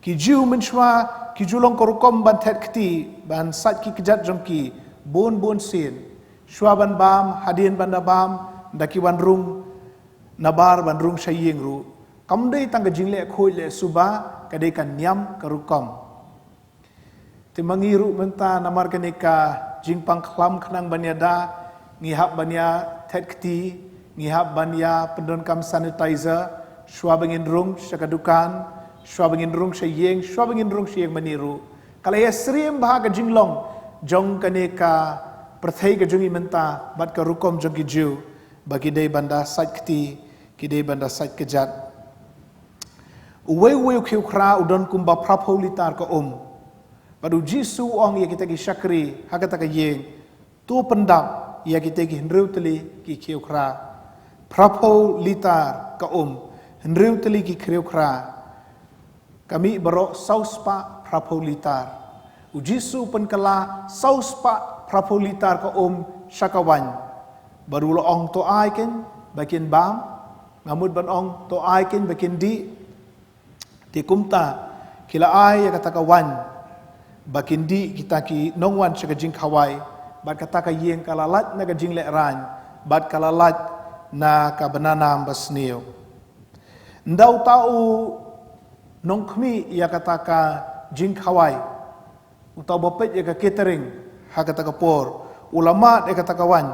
Ki Jiw mynshuwa ki ju long ka rukom ban thet kti, ban sait ki kjat jong ki bun bun sien. Shuwa ban bam, hadien ban da bam, da ki wan rung Nabar ban rung sha ïing ruh kam dei tang ka jingleh khuid leh suba, ka dei ka niam ka rukom. Te ma ngi ruh mynta namar kane ka jingpang khlam khnang ban ïada, ngi hap ban ïa thet kti, ngi hap ban ïa pyndonkam sanitizer, shuwa ba ngin rung sha ka dukan, shuwa ba ngin rung sha ïing, shuwa ba ngin rung sha ïing mane ruh. Ka la ïa syriem bha ka jinglong jong kane ka pyrthei ka jong ngi mynta bad ka rukom jong ki Jiw, ba ki dei ban da sait kti, ki dei ban da sait kjat. Uwei uwei u khiew khra u don kumba phraphew litar ka um. Bad u Jisu u ong ïa kita ki shakri ha kata ka ïing, to pyndap ïa kita ki hynriew tylli ki khiew khra. Phraphew litar ka um, hynriew tylli ki khiew khra. Ka mih baroh saw spah phraphew litar. U Jisu u pynkylla saw spah phraphew litar ka um sha ka waiñ. Bad u la ong, to ai kein ba kin bam, nga mut ban ong, to ai kein ba kin dih. Te kumta ki la ai ïa kata ka waiñ ba kin dih kita ki nongwan sha ka jingkhawai, bad kata ka ïing ka la lait na ka jinglehraiñ, bad ka la lait na ka bnanam basniew. Ynda uta u nongkhmih ïa kata ka jingkhawai, uta uba peit ïa ka catering ha kata ka por, u la mad ïa kata ka waiñ.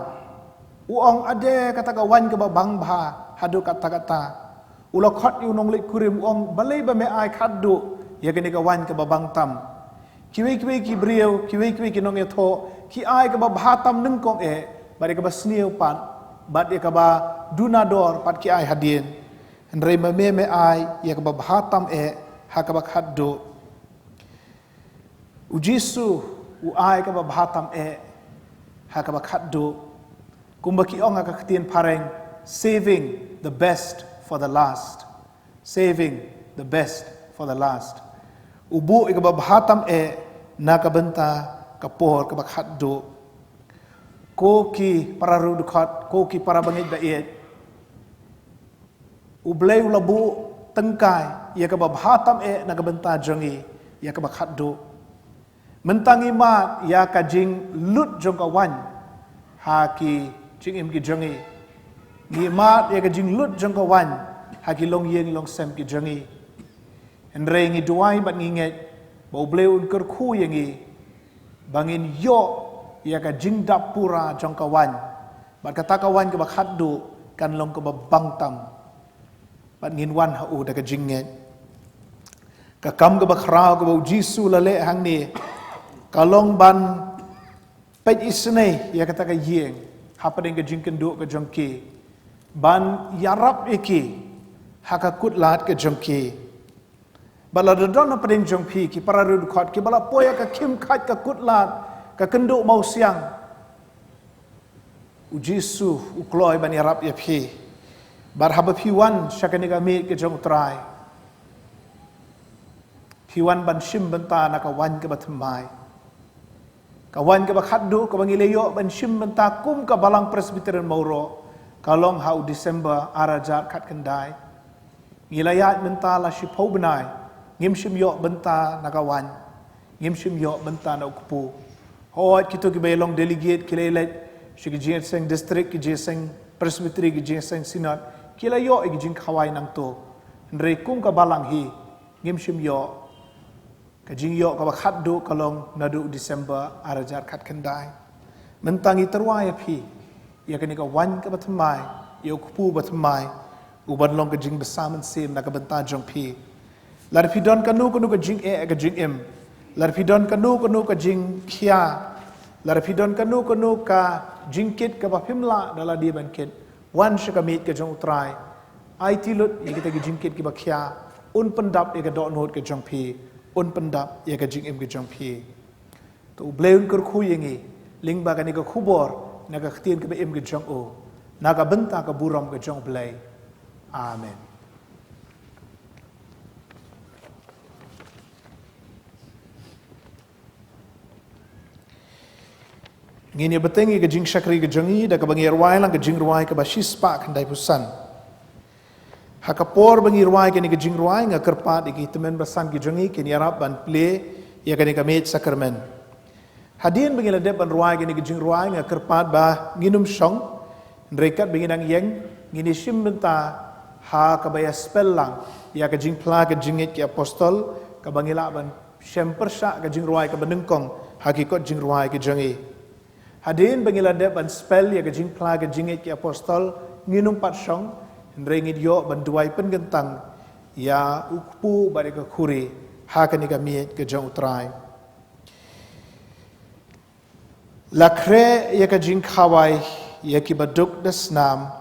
U ong, ade kata ka waiñ kaba bang bha haduh katta katta. U la khot ïa u nongleit kurim, u ong, balei ba me ai khatduh ïa kane ka waiñ kaba bang tam? Kiwei kiwei ki briew, kiwei kiwei ki nongïathoh ki ai kaba bha tam nyngkong eh, bad ïa kaba sniew pat, bad ïa kaba duna dor pat ki ai hadien. Hynrei ma me, me ai ïa kaba bha tam eh ha kaba khatduh. U Jisu u ai kaba bha tam eh ha kaba khatduh. Kumba ki ong ha ka ktien phareng, saving the best for the last. Saving the best for the last. U buh ïa kaba bha tam eh na ka bynta ka por kaba khatduh. Ko ki para riewdkhot, ko ki para bangeit ba ïeit, U Blei u la buh tyngkai ïa kaba bha tam eh na ka bynta jong ngi, ïa kaba khatduh. Mynta ngi mad ïa ka jinglut jong ka waiñ ha ki jingim ki jong ngi. Ngi mad ïa ka jinglut jong ka waiñ ha ki longïing longsem ki jong ngi. Hynrei ngi duwai bad ngi ngeit ba U Blei un kyrkhu ïa ngi ba ngin ïoh ïa ka jingdap pura jong ka waiñ. Bad kata ka waiñ kaba khatduh kan long kaba bang tam. Bad ngin wan ha u da ka jingngeit. Ka kam kaba khraw kaba U Jisu u la leh hangne ka long ban peit isynei ïa kata ka ïing hapdeng ka jingkynduh ka jong ki, ban ïarap ïa ki ha ka kutlad ka jong ki. Bad lada don hapdeng jong phi ki para riewdkhot kiba la poi ha ka khim khait ka kutlad ka kynduh mawsiang, U Jisu u kloi ban ïarap ïa phi. Bad haba phi wan sha kane ka miet ka jong U Trai, phi wan ban shim bynta na ka waiñ kaba thymmai. Ka waiñ kaba khatduh kaba ngi la ïoh ban shim bynta kum ka Balang Presbyterian Mawroh ka long ha u December ar hajar khatkhyndai. Ngi la ïaid mynta la shiphew bnai, ngim shym ïoh bynta na ka waiñ, ngim shym ïoh bynta na u kpu. Hooid, kito kiba ïa long delegate ki la ïa leit sha ki jingïaseng district, ki jingïaseng presbytery, ki jingïaseng synod, ki la ïoh ïa ki jingkhawai nangto. Hynrei kum ka balang hi ngim shym ïoh. Ka jingïoh kaba khatduh ka long naduh December ar hajar khatkhyndai. Mynta ngi tyrwa ïa phi ïa kane ka waiñ kaba thymmai, ïa u kpu ba thymmai, u ban long ka jingbsa mynsiem na ka bynta jong phi. Lada phi don kano kano ka jingeh ka jingim, lada phi don kano kano ka jingkhia, lada phi don kano kano ka jingkit kaba phim lah da lade ban kit, wan sha ka miet ka jong U Trai. Aiti lut ïa kita ki jingkit kiba khia, un pyndap ïa ka dohnud ka jong phi, un pyndap ïa ka jingim ka jong phi. To U Blei un kyrkhu ïa ngi lyngba kane ka khubor na ka ktien kaba im ka jong u, na ka bynta ka burom ka jong U Blei. Amen. Ngin ïa bteng ïa ka jingshakri ka jong ngi da kaba ngi rwai lang ka jingrwai kaba shispah khyndaiphew san. Ha ka por ba ngi rwai kane ka jingrwai, nga kyrpad ïa ki tymmen basan ki jong ngi kin ïarap ban plie ïa kane ka miej sakramen. Hadien ba ngi la dep ban rwai kane ka jingrwai, nga kyrpad ba ngin ym shong, hynrei katba ngi nang ïeng, Ngin ïa shim bynta ha kaba ïa spell lang ïa ka jingphla ka jingngeit ki apostol, kaba ngi lah ban shem pyrshah ka jingrwai kaba nyngkong ha ki kot jingrwai ki jong ngi. Hadien ba ngi la dep ban spell ïa ka jingphla ka jingngeit ki apostol, ngin ym pat shong, hynrei ngin ïoh ban duwai pynkyntang ïa u kpu bad ïa ka khuri ha kane ka miej ka jong U Trai. La khreh ïa ka jingkhawai ïa ki baduk da snam,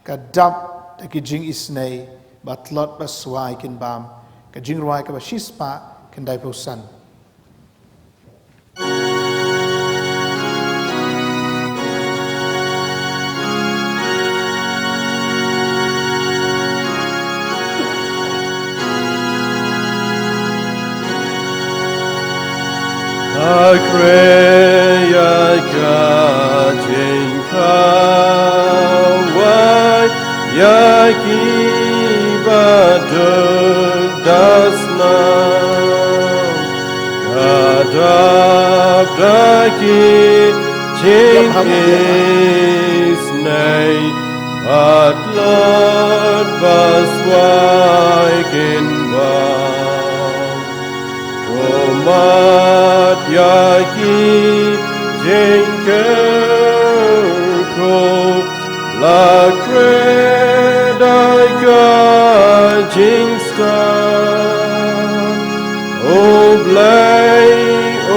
ka dap da ki jingisnei, ba tlot ba swai kin bam. Ka jingrwai kaba shispah khyndai phew san. Akreya ka jingkhawai ïa ki baduk da snam, ka dap da ki jingisnei, ba tlot ba swai kin bam. To mad ïa ki jingkyrkhu, la khreh da ka jingstad. U Blei u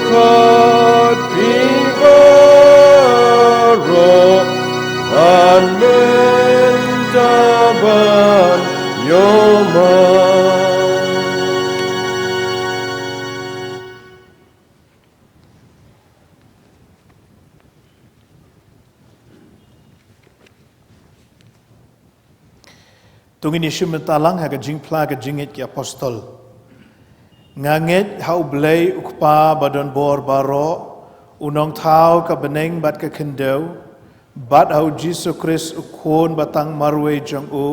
khot phi baroh, ban mynta ban ïoh man. To ngin ïa shim bynta lang ha ka jingphla ka jingngeit ki apostol. Nga ngeit ha U Blei U Kpa badonbor baroh, U Nongthaw ka bneng bad ka khyndew, bad ha U Jisu Khrist U Khun batang marwei jong u,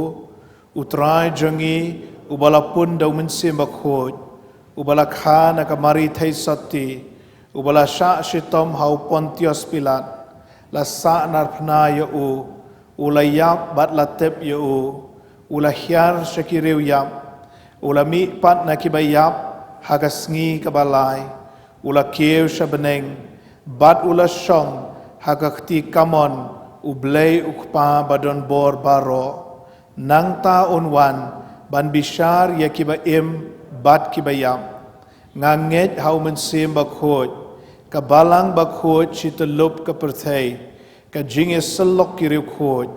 U Trai jong ngi, uba la pun da U Mynsiem Bakhuid, uba la kha na ka Mari Theisotti, uba la shah shitom ha u Pontius Pilat, la sahnarphna ïa u, u la ïap bad la tep ïa u, u la hiar sha ki riewïap, u la mihpat na kiba ïap ha ka sngi kaba lai, u la kiew sha bneng, bad u la shong ha ka kti kamon U Blei U Kpa badonbor baroh. Nangta un wan ban bishar ïa kiba im bad kiba ïap. Nga ngeit ha U Mynsiem Bakhuid, ka Balang Bakhuid shi tyllup ka pyrthei, ka jingïasyllok ki riewkhuid,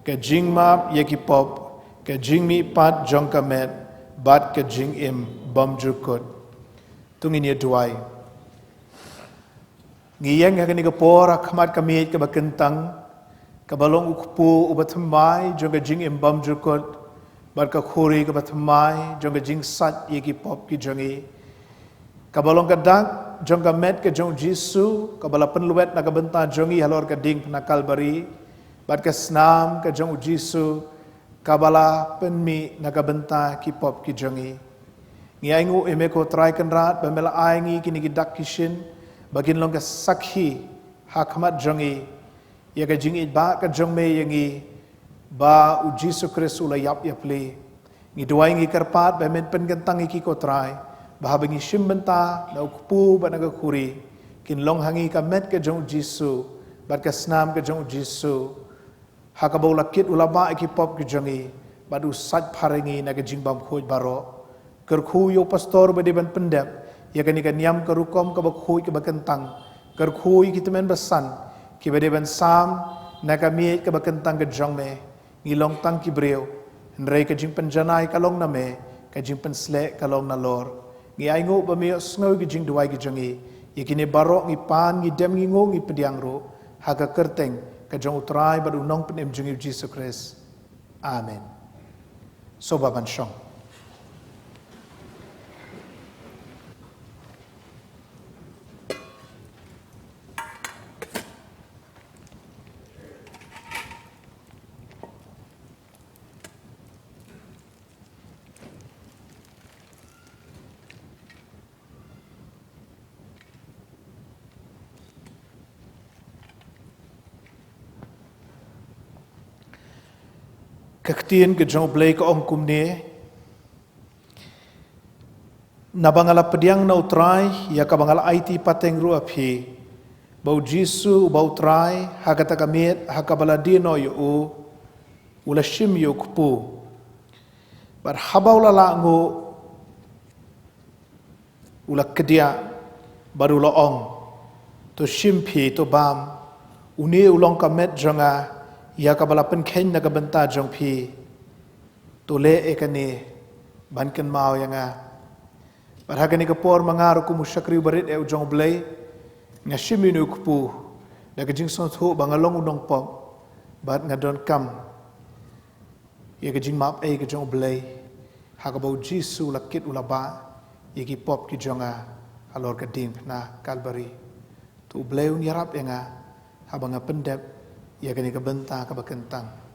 ka jingmap ïa ki pop, ka jingmihpat jong ka met, bad ka jingim bymjukut. To ngin ïa duwai. Ngi ïeng ha kane ka por ha khmat ka miej kaba kyntang, kaba long u kpu uba thymmai jong ka jingim bymjukut, bad ka khuri kaba thymmai jong ka jingsait ïa ki pop ki jong ngi. Kaba long ka dak jong ka met ka jong U Jisu, kaba la pynlwet na ka bynta jong ngi halor ka diengphna Kalbari, bad ka snam ka jong U Jisu, kaba la pynmih na ka bynta ki pop ki jong ngi. Ngi ainguh ïa me ko Trai Kynrad ba me la ai ngi kine ki dak ki shin, ba kin long ka sakhi ha khmat jong ngi ïa ka jingïeit ba ka jong me ïa ngi, ba U Jisu Khrist u la ïap ïapli. Ngi duwai ngi kyrpad ba men pynkyntang ïa ki ko Trai, ba haba ngi shim bynta na u kpu bad na ka khuri, kin long ha ngi ka met ka jong U Jisu bad ka snam ka jong U Jisu, ha kaba u la kit u la bah ïa ki pop ki jong ngi, bad u sait phar ïa ngi na ka jingbymkhuid baroh. Kyrkhu ïa u pastor ba dei ban pyndep ïa kane ka niam ka rukom kaba khuid kaba kyntang. Kyrkhu ïa ki tymmen basan kiba dei ban sam na ka miej kaba kyntang ka jong me. Ngi long tang ki briew, hynrei ka jingpynjanai ka long na me, ka jingpynsleh ka long nalor. Ngi ainguh ba me ïohsngew ïa ki jingduwai ki jong ngi. Ïa kine baroh ngi pan, ngi dem, ngi nguh, ngi pdiang ruh ha ka kyrteng ka jong U Trai bad U Nongpynim jong ngi U Jisu Khrist. Amen. Sngewbha ban shong. Ka ktien ka jong U Blei ka ong kumne: Naba nga la pdiang na U Trai ïa kaba nga la aiti pateng ruh ha phi, ba U Jisu uba U Trai, ha kata ka miet ha kaba la die noh ïa u, u la shim ïa u kpu. Bad haba u la lah nguh, u la kdiah bad u la ong: To shim phi, to bam, une u long ka met jong nga, ïa kaba la pynkheiñ na ka bynta jong phi. To leh ïa kane ban kynmaw ïa nga. Bad ha kane ka por ma nga ruh kum u shakri barit eh u jong U Blei, nga shim ïa une u kpu da ka jingsngewthuh ba nga long u nongpop, bad nga donkam ïa ka jingmap ei ka jong U Blei, ha kaba U Jisu u la kit, u la bah ïa ki pop ki jong nga halor ka diengphna Kalbari. To U Blei un ïarap ïa nga haba nga pyndep ïa kane ka bynta kaba kyntang.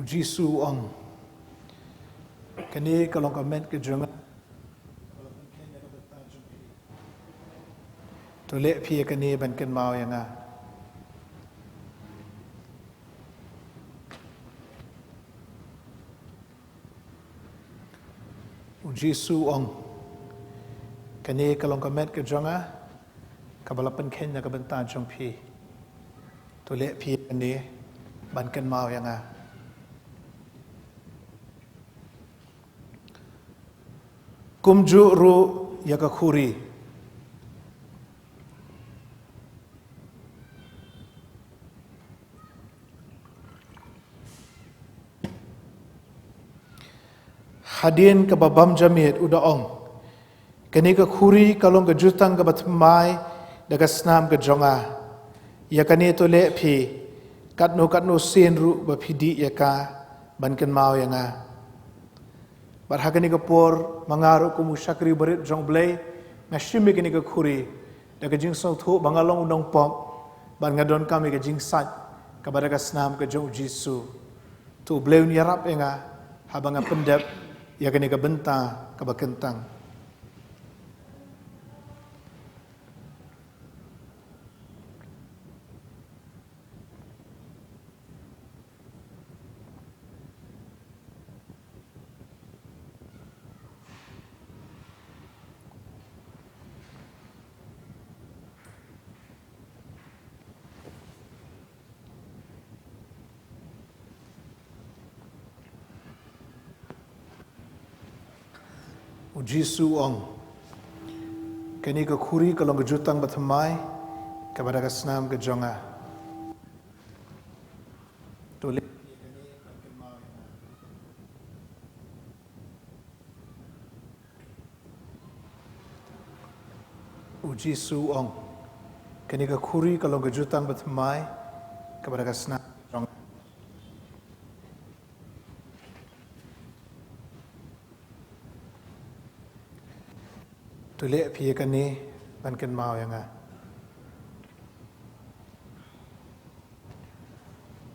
U Jisu u ong: Kane ka long ka met ka jong nga. To leh phi ïa kane ban kynmaw ïa nga. U Jisu u ong: Kane ka long ka met ka jong nga, kaba la pynkheiñ na ka bynta jong phi. To leh phi ïa kane ban kynmaw ïa nga. Kumjuh ruh ïa ka khuri. Hadien kaba bam jamiet u da ong: Kane ka khuri ka long ka jutang kaba thymmai da ka snam ka jong nga. Ïa kane to leh phi katno katno sien ruh ba phi dih ïa ka, ban kynmaw ïa nga. Bad ha kane ka por ma nga ruh kum u shakri barit jong U Blei, nga shim ïa kane ka khuri da ka jingsngewthuh ba nga long u nongpop, bad nga donkam ïa ka jingsait kaba da ka snam ka jong U Jisu. To U Blei un ïarap ïa nga haba nga pyndep ïa kane ka bynta kaba kyntang. U Jisu u ong: Kane ka khuri ka long ka jutang bathymmai kaba da ka snam ka jong nga. To leh. U Jisu u ong: Kane ka khuri ka long ka jutang bathymmai kaba da ka snam ka jong nga. To leh phi ïa kane ban kynmaw ïa nga.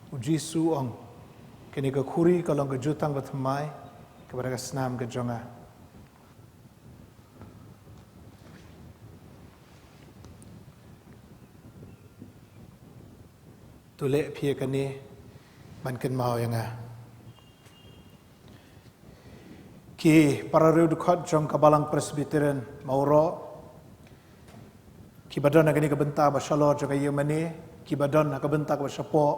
U Jisu u ong: Kane ka khuri ka long ka jutang bathymmai kaba da ka snam ka jong nga. To leh phi ïa kane ban kynmaw ïa nga. Ki para riewdkhot jong ka Balang Presbyterian Mawroh, kiba don ha kane ka bynta ba shalor jong ka ïingmane, kiba don ha ka bynta kaba shapoh,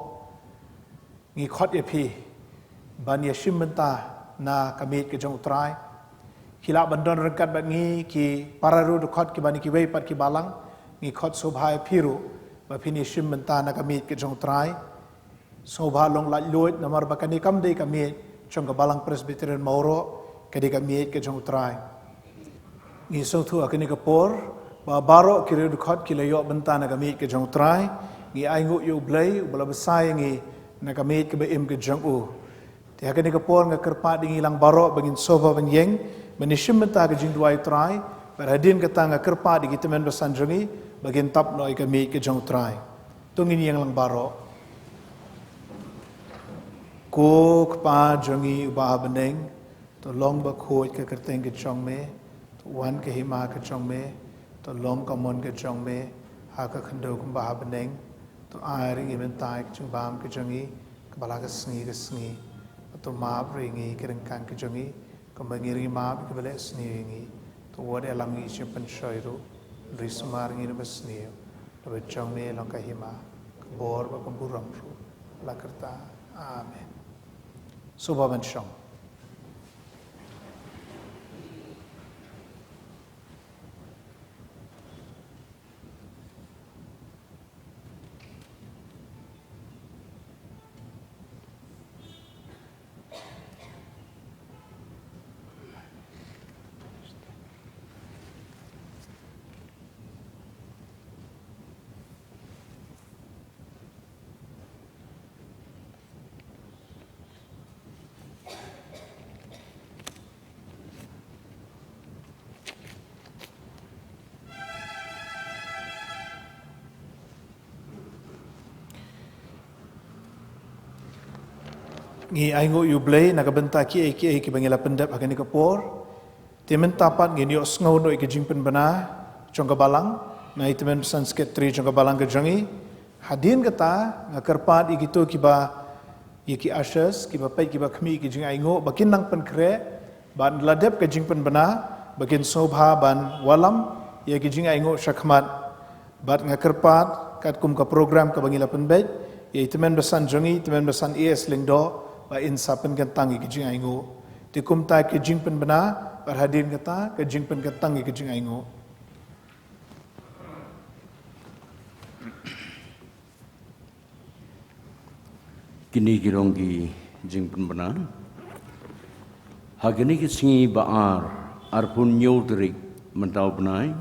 ngi khot ïa phi ban ïashim bynta na ka miej ka jong U Trai. Ki lah ban don ryngkat bad ngi ki para riewdkhot kiba na kiwei pat ki balang, ngi khot sngewbha ïa phi ruh ba phin ïashim bynta na ka miej ka jong U Trai. Sngewbha long laitluid namar ba kane kam dei ka miej jong ka Balang Presbyterian Mawroh, ka dei ka miej ka jong U Trai. Ngi sngewthuh ha kane ka por ba baroh ki riewdkhot ki la ïoh bynta na ka miej ka jong U Trai. Ngi ainguh ïa U Blei uba la bsa ïa ngi na ka miej kaba im ka jong u. Te ha kane ka por nga kyrpad ïa ngi lang baroh ba ngin sngewbha ban ïeng ban ïashim bynta ka jingduwai U Trai. Bad hadien kata nga kyrpad ïa ki tymmen basan jong ngi ba kin tap noh ïa ka miej ka jong U Trai. To ngin ïeng lang baroh. Ko Kpa jong ngi uba ha bneng, to long bakhuid ka kyrteng ka jong me, to wan ka hima ka jong me, to long ka mon ka jong me ha ka khyndew kumba ha bneng. To ai ruh ïa ngi mynta ka jingbam ka jong ngi kaba la ka sngi ka sngi. To map ruh ïa ngi ki ryngkang ka jong ngi, kumba ngi ruh ngi map ïa kiba leh sniew ïa ngi. To wat ïalam ngi sha pynshoi ruh, hynrei sumar ngi na basniew. Naba jong me long ka hima, ka bor bad ka burom ruh la kyrta. Amen. Sngewbha ban shong. Ngi ainguh ïa U Blei na ka bynta kiei kiei kiba ngi la pyndep ha kane ka por. Te mynta pat ngin ïohsngew noh ïa ka jingpynbna jong ka balang na i tymmen basan secretary jong ka balang ka jong ngi. Hadien kata nga kyrpad ïa kito kiba, ïa ki ushers kiba peit kiba khmih ïa ka jingainguh ba kin nang pynkhreh, bad la dep ka jingpynbna ba kin sngewbha ban wallam ïa ka jingainguh shakhmat. Bad nga kyrpad katkum ka program kaba ngi la pynbeit, ïa i tymmen basan jong ngi, i tymmen basan A S Lyngdoh, ba in sa pynkyntang ïa ka jingainguh. Te kumta ka jingpynbna, bad hadien kata ka jingpynkyntang ïa ka jingainguh. Kine ki long ki jingpynbna. Ha kine ki sngi ba ar, arphew hynñiew tarik mynta u bnai,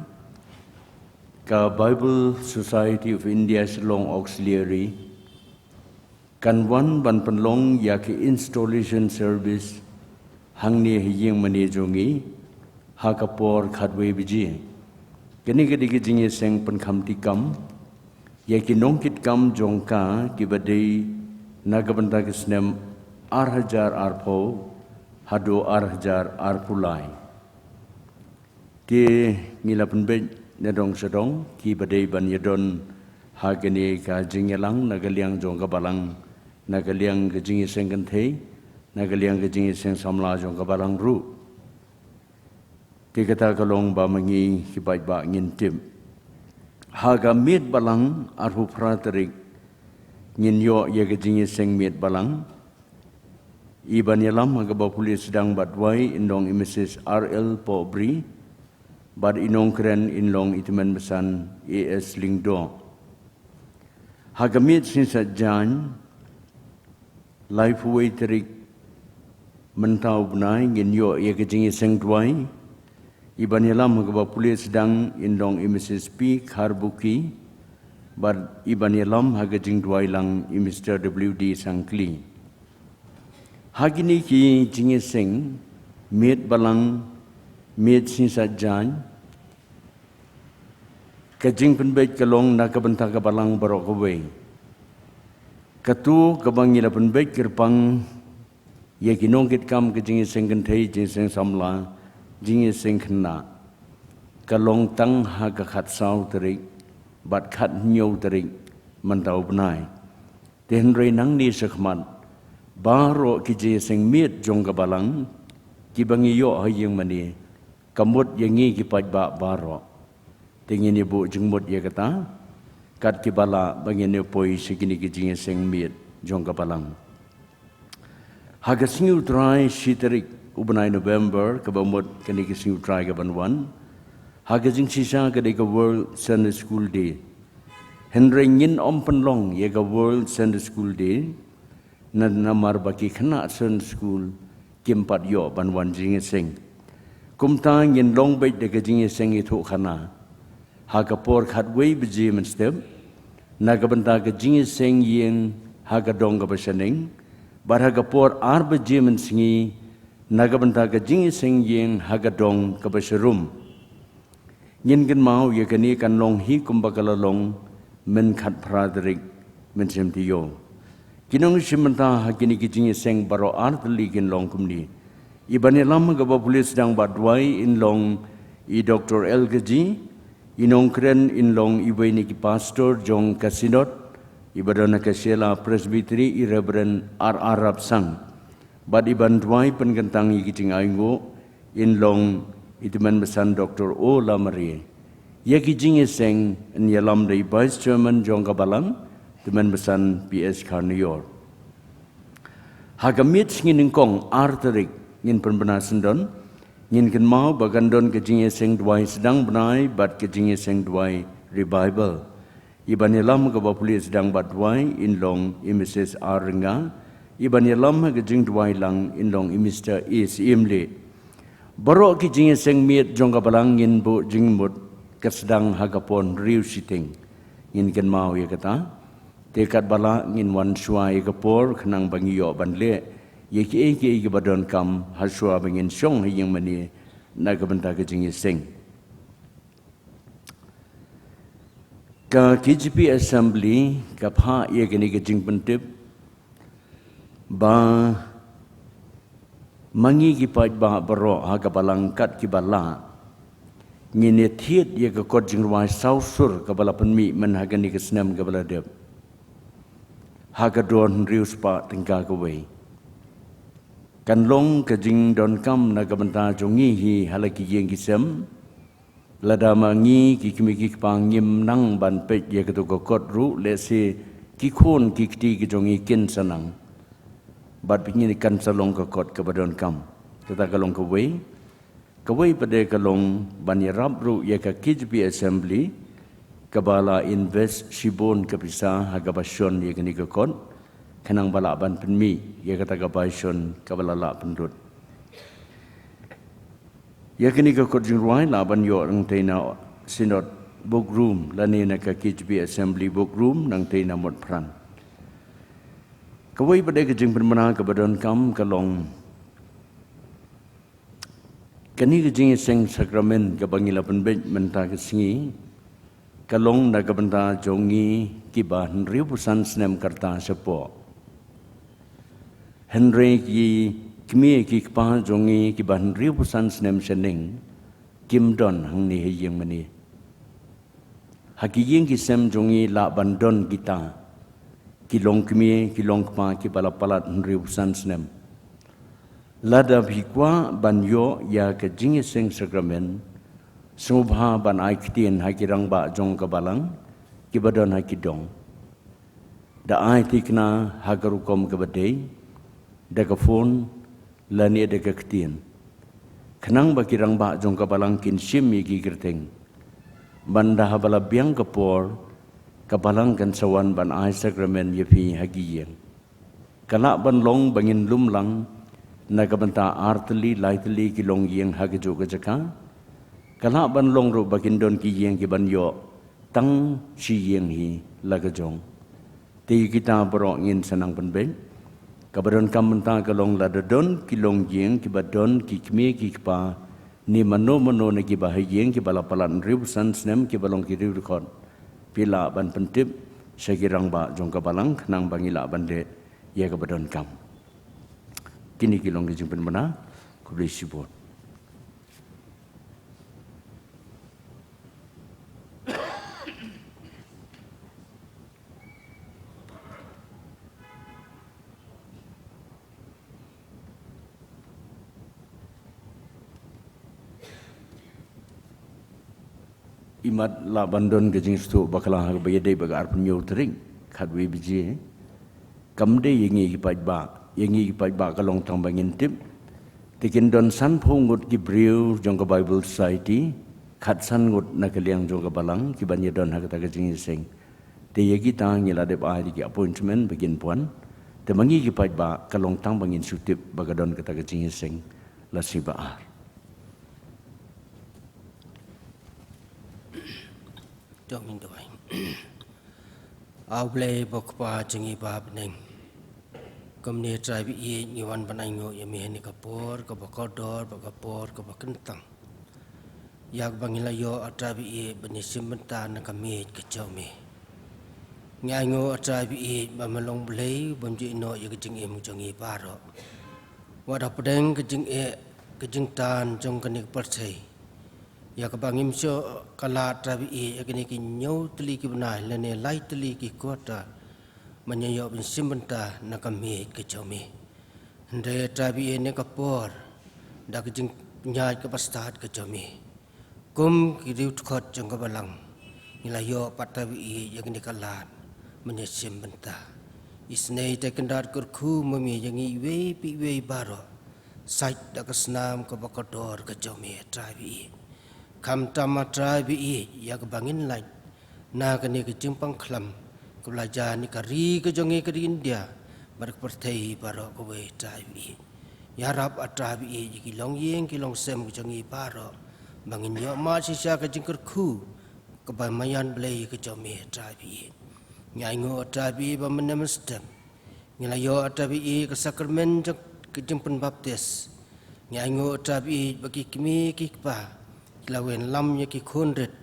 ka Bible Society of India Shillong Auxiliary kan wan ban pynlong ïa ki installation service hangne ha ïing mane jong ngi ha ka por khatwei baje. Kane ka dei ka jingïaseng pynkham tikam ïa ki nongkitkam jong ka kiba dei na ka bynta ka snem ar hajar arphew haduh ar hajar arphew lai. Te ngi la pynbeit na dong sha dong kiba dei ban ïadon ha kane ka jingïalang na ka liang jong ka balang, na ka liang ka jingïaseng kynthei, na ka liang ka jingïaseng samla jong ka balang ruh. Te kata ka long ba ma ngi ki paidbah ngin tip. Ha ka miet balang arphew phra tarik ngin ïoh ïa ka jingïaseng miet balang. I ban ïalam ha kaba pule sdang bad duwai in long i Mrs R L Pohbri, bad i nongkren in long i tymmen basan A S Lyngdoh. Ha ka miet sngi Saitjaiñ, laiphew wei tarik mynta u bnai ngin ïoh ïa ka jingïaseng duwai. I ban ïalam ha kaba pule sdang in long i Mrs P Kharbuki, bad i ban ïalam ha ka jingduwai lang i Mr W D Sangkli. Ha kine ki jingïaseng miet balang, miet sngi Saitjaiñ, ka jingpynbeit ka long na ka bynta ka balang baroh kawei. Kato kaba ngi la pynbeit kyrpang ïa ki nongkitkam ka jingïaseng kynthei, jingïaseng samla, jingïaseng khynnah, ka long tang ha ka khatsaw tarik bad khathynñiew tarik mynta u bnai. Te hynrei nangne shakhmat, baroh ki jingïaseng miet jong ka balang kiba ngi ïoh ha ïing mane, ka mut ïa ngi ki paidbah baroh. Te ngin ïa buh jingmut ïa kata, kat kiba lah ba ngin ïa poi sha kine ki jingïaseng miet jong ka balang. Ha ka sngi U Trai shi tarik u bnai November, kaba mut kane ka sngi U Trai kaban wan, ha ka jingshisha ka dei ka World Sunday School Day. Hynrei ngin ym pynlong ïa ka World Sunday School Day, na namar ba ki khynnah Sunday School kim pat ïoh ban wan jingïaseng. Kumta ngin long beit da ka jingïaseng ïathuhkhana ha ka por khatwei baje mynstep, na ka bynta ka jingïaseng ïing ha ka dong kaba shaneng, bad ha ka por ar baje mynsngi, na ka bynta ka jingïaseng ïing ha ka dong kaba sharum. Ngin kynmaw ïa kane kan long hi kumba ka la long myn khatphra tarik mynshem taïew. Ki nongshim bynta ha kine ki jingïaseng baroh artylli kin long kumne. I ban ïalam ha kaba pule sdang bad duwai in long i Doctor L K G, i nongkren in long iwei na ki pastor jong ka Synod, i ba don ha ka Shella Presbytery, i Reverend R R Rapsang. Bad i ban duwai pynkyntang ïa ki jingainguh in long i Tymmen Basan Doctor O Lamare. Ïa ki jingïaseng yn ïalam da i Vice Chairman jong ka Balang, Tymmen Basan P S Kharnaior. Ha ka miet sngi nyngkong ar tarik ngin pynbna syndon, ngin kynmaw ba kan don ka jingïaseng duwai sdang bnai bad ka jingïaseng duwai revival. I ban ïalam ha kaba pule sdang bad duwai in long i Missus R Rynga, i ban ïalam ha ka jingduwai lang in long i Mister A Syiem Leh. Baroh ki jingïaseng miet jong ka Balang ngin buh jingmut ka sdang ha ka por hynriew shiteng. Ngin kynmaw ïa kata. Te katba lah ngin wan shuwa ïa ka por khnang ba ngi ïoh ban leh ïa kiei kiei kiba donkam ha shuwa ba ngin shong ha ïing mane na ka bynta ka jingïaseng. Ka K J P Assembly ka phah ïa kane ka jingpyntip ba ma ngi ki paidbah baroh ha ka Balang kat kiba lah ngin ïa thied ïa ka kot jingrwai saw sur kaba la pynmih myn ha kane ka snem kaba la dep ha ka dor hynriew spah tyngka kawei. Kan long ka jingdonkam na ka bynta jong ngi hi ha la ki ïing ki sem. Lada ma ngi ki kmie ki kpa ngim nang ban peit ïa kato ka kot ruh, lehse ki khun ki kti ki jong ngi kin sa nang. Bad phi ngin kan sa long ka kot kaba donkam. Kata ka long kawei. Kawei pat de ka long ban ïarap ruh ïa ka K J P Assembly kaba la invest shibun ka pisa ha kaba shon ïa kane ka kot. Khnang ba lah ban pynmih ïa kata ka bai shon kaba la lah pynlut. Ïa kane ka kot jingrwai lah ban ïoh nangtei na Synod Book Room lane na ka K J P Assembly Book Room nangtei na Motphran. Kawei pat de ka jingpynbna kaba donkam ka long kane ka jingïaseng sakramen kaba ngi la pynbeit mynta ka sngi ka long na ka bynta jong ngi kiba hynriewphew san snem ka rta shapoh. Hynrei ki kmie ki kpa jong ngi kiba hynriewphew san snem shaneng kim don hangne ha ïing mane. Ha ki ïing ki sem jong ngi lah ban don kita ki long kmie ki long kpa kiba la palat hynriewphew san snem. Lada phi kwah ban ïoh ïa ka jingïaseng sakramen, sngewbha ban ai ktien ha ki rangbah jong ka Balang kiba don ha ki dong. Da ai thikna ha ka rukom kaba dei, da ka phone lane da ka ktien. Khnang ba ki rangbah jong ka Balang kin shim ïa ki kyrteng. Ban da haba la biang ka por, ka Balang kan sa wan ban ai sakramen ïa phi ha ki ïing. Ka lah ban long ba ngin lum lang na ka bynta ar tylli lai tylli ki longïing ha kajuh ka jaka. Ka lah ban long ruh ba kin don ki ïing ki ban ïoh tang shi ïing hi la ka jong. Te ïa kita baroh ngin sa nang pynbeit. Kaba donkam mynta ka long lada don ki longïing kiba don ki kmie ki kpa ne mano mano na kiba ha ïing kiba la palat hynriewphew san snem kiba long ki riew dkhot. Phi lah ban pyntip sha ki rangbah jong ka Balang khnang ba ngi lah ban leh ïa kaba donkam. Kine ki long ki jingpynbna, khublei shibun. Imat lah ban don ka jingsngewthuh bakla ha kaba ïadei bad ka arphew hynñiew tarik, khatwei baje. Kam dei ïa ngi ki paidbah, ïa ngi ki paidbah ka long tang ba ngin tip. Te kin don sanphew ngut ki briew jong ka Bible Society, khatsan ngut na ka liang jong ka Balang ki ban ïadon ha kata ka jingïaseng. Te ïa kita ngi la dep ai da ki appointment ba kin pwan. Te ma ngi ki paidbah ka long tang ba ngin shu tip ba ka don kata ka jingïaseng la sngi ba ar. To ngin duwai. A U Blei ba u Kpa jong ngi ba ha bneng. Kumne Trai ba ïeit ngi wan ban ainguh ïa me ha kane ka por kaba kordor bad ka por kaba kyntang. ïa kaba ngi la ïoh, A Trai ba ïeit, ban ïashim bynta na ka miej ka jong me. Ngi ainguh, A Trai ba ïeit, ba me long Blei bym ju ïehnoh ïa ka jingim jong ngi baroh. Wat hapdeng ka jingeh, ka jingtan jong kane ka pyrthei, ïa kaba ngim shym la kylla, A Trai ba ïeit, ïa kine ki hynñiew tylli ki bnai lane lai tylli ki quarter, ban ïa ïoh ban shim bynta na ka miej ka jong me. Hynrei, A Trai ba ïeit, ha kane ka por, da ka jingpynïaid kaba stad ka jong me, kum ki riewdkhot jong ka Balang, ngi la ïoh pat, A Trai ba ïeit, ïa kane ka lad ban ïashim bynta. Isynei, Trai Kynrad, kyrkhu ma me ïa ngi iwei pa iwei baroh, sait da ka snam kaba kordor ka jong me, A Trai ba ïeit. Khamtam, A Trai ba ïeit, ïa kaba ngin lait na kane ka jingpang khlam kaba la jia na ka ri ka jong ngi, ka ri India, bad ka pyrthei baroh kawei, A Trai ba ïeit. Ïarap, A Trai ba ïeit, ïa ki longïing ki longsem ka jong ngi baroh, ba ngin ïoh mad shisha ka jingkyrkhu kaba maïan Blei ka jong me, A Trai ba ïeit. Ngi ainguh, A Trai ba ïeit, ba mynne mynstep ngi la ïoh, A Trai ba ïeit, ka sakramen jong ka jingpynbaptis. Ngi ainguh, A Trai ba ïeit, ba ki kmie ki kpa ki la wan lam ïa ki khun rit.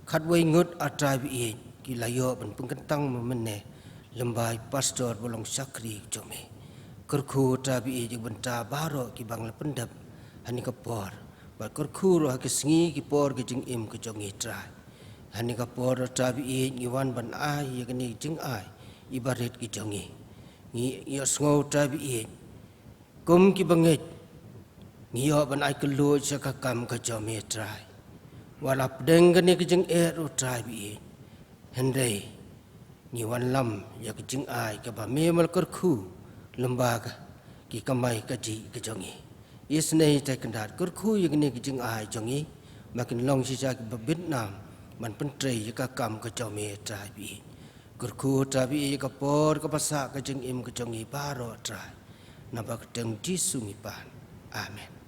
Khatwei ngut, A Trai ba ïeit, ki la ïoh ban pynkyntang mynne lyngba i pastor ba long shakri jong me. Kyrkhu, A Trai ba ïeit, ïa ki bynta baroh kiba ngi la pyndep ha kane ka por, bad kyrkhu ruh ha ki sngi ki por ka jingim ka jong ngi, Trai. Ha kane ka por, A Trai ba ïeit, ngi wan ban ai ïa kane ka jingai iba rit ka jong ngi. Ngi ïohsngew, A Trai ba ïeit, kum ki bangeit, ngi ïoh ban ai kylluid sha ka kam ka jong me, Trai. Wat la hapdeng kane ka jingeh ruh, Trai ba ïeit, hynrei ngi wan lam ïa ka jingai kaba me me la kyrkhu lyngba ka, ki kamai kajih ka jong ngi. Isynei, Trai Kynrad, kyrkhu ïa kane ka jingai jong ngi, ba kin long shisha kiba bit nam ban pyntrei ïa ka kam ka jong me, Trai ba ïeit. Kyrkhu, Trai ba ïeit, ïa ka por kaba sah ka jingim ka jong ngi baroh, Trai. Namar kyrteng Jisu ngi pan. Amen.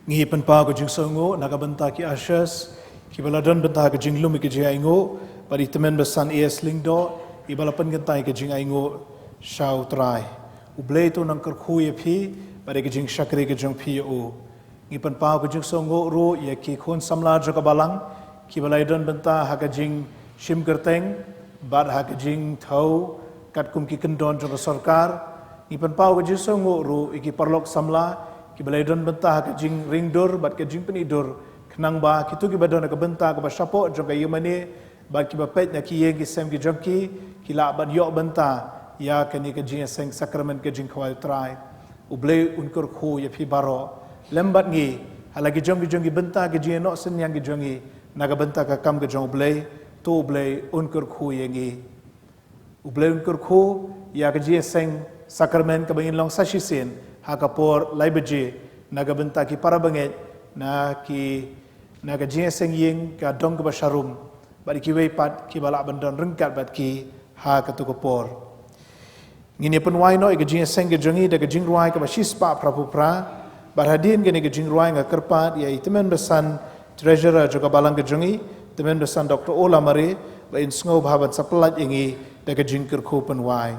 Ngi pynpaw ka jingsngewnguh na ka bynta ki ushers kiba la don bynta ka jinglum ïa ka jingainguh, bad i Tymmen Basan A S Lyngdoh iba la pynkyntait ka jingainguh sha U Trai. U Blei to nang kyrkhu ïa phi bad ïa ka jingshakri ka jong phi ïa u. Ngi pynpaw ka jingsngewnguh ruh ïa ki khun samla jong ka Balang kiba la ïadon bynta ha ka jingshim kyrteng bad ha ka jingthew katkum ki kyndon jong ka sorkar. Ngi pynpaw ka jingsngewnguh ruh ïa ki paralok samla kiba la ïadon bynta ha ka jingringdur bad ka jingpyniaid dur, khnang ba kito kiba don ha ka bynta kaba shapoh jong ka ïingmane bad kiba peit na ki ïing ki sem ki jong ki, ki lah ban ïoh bynta ïa kane ka jingïaseng sakramen ka jingkhawai U Trai. U Blei un kyrkhu ïa phi baroh. Lem bad ngi ha la ki jong ki jong ki bynta, ki jingïanoh synñiang ki jong ngi na ka bynta ka kam ka jong U Blei, to U Blei un kyrkhu ïa ngi. U Blei un kyrkhu ïa ka jingïaseng sakramen kaba ngin long sa shisien ha ka por lai baje na ka bynta ki para bangeit na ki, na ka jingïaseng ïing ka dong kaba sharum, bad kiwei pat kiba lah ban don ryngkat bad ki ha kato ka por. Ngin ïa pynwai noh ïa ka jingïaseng ka jong ngi da ka jingrwai kaba shispah phraphew phra. Bad hadien kane ka jingrwai nga kyrpad ïa i Tymmen Basan, Treasurer jong ka Balang ka jong ngi, Tymmen Basan Doctor O. Lamare, ba in sngewbha ban sa pyllait ïa ngi da ka jingkyrkhu pynwai.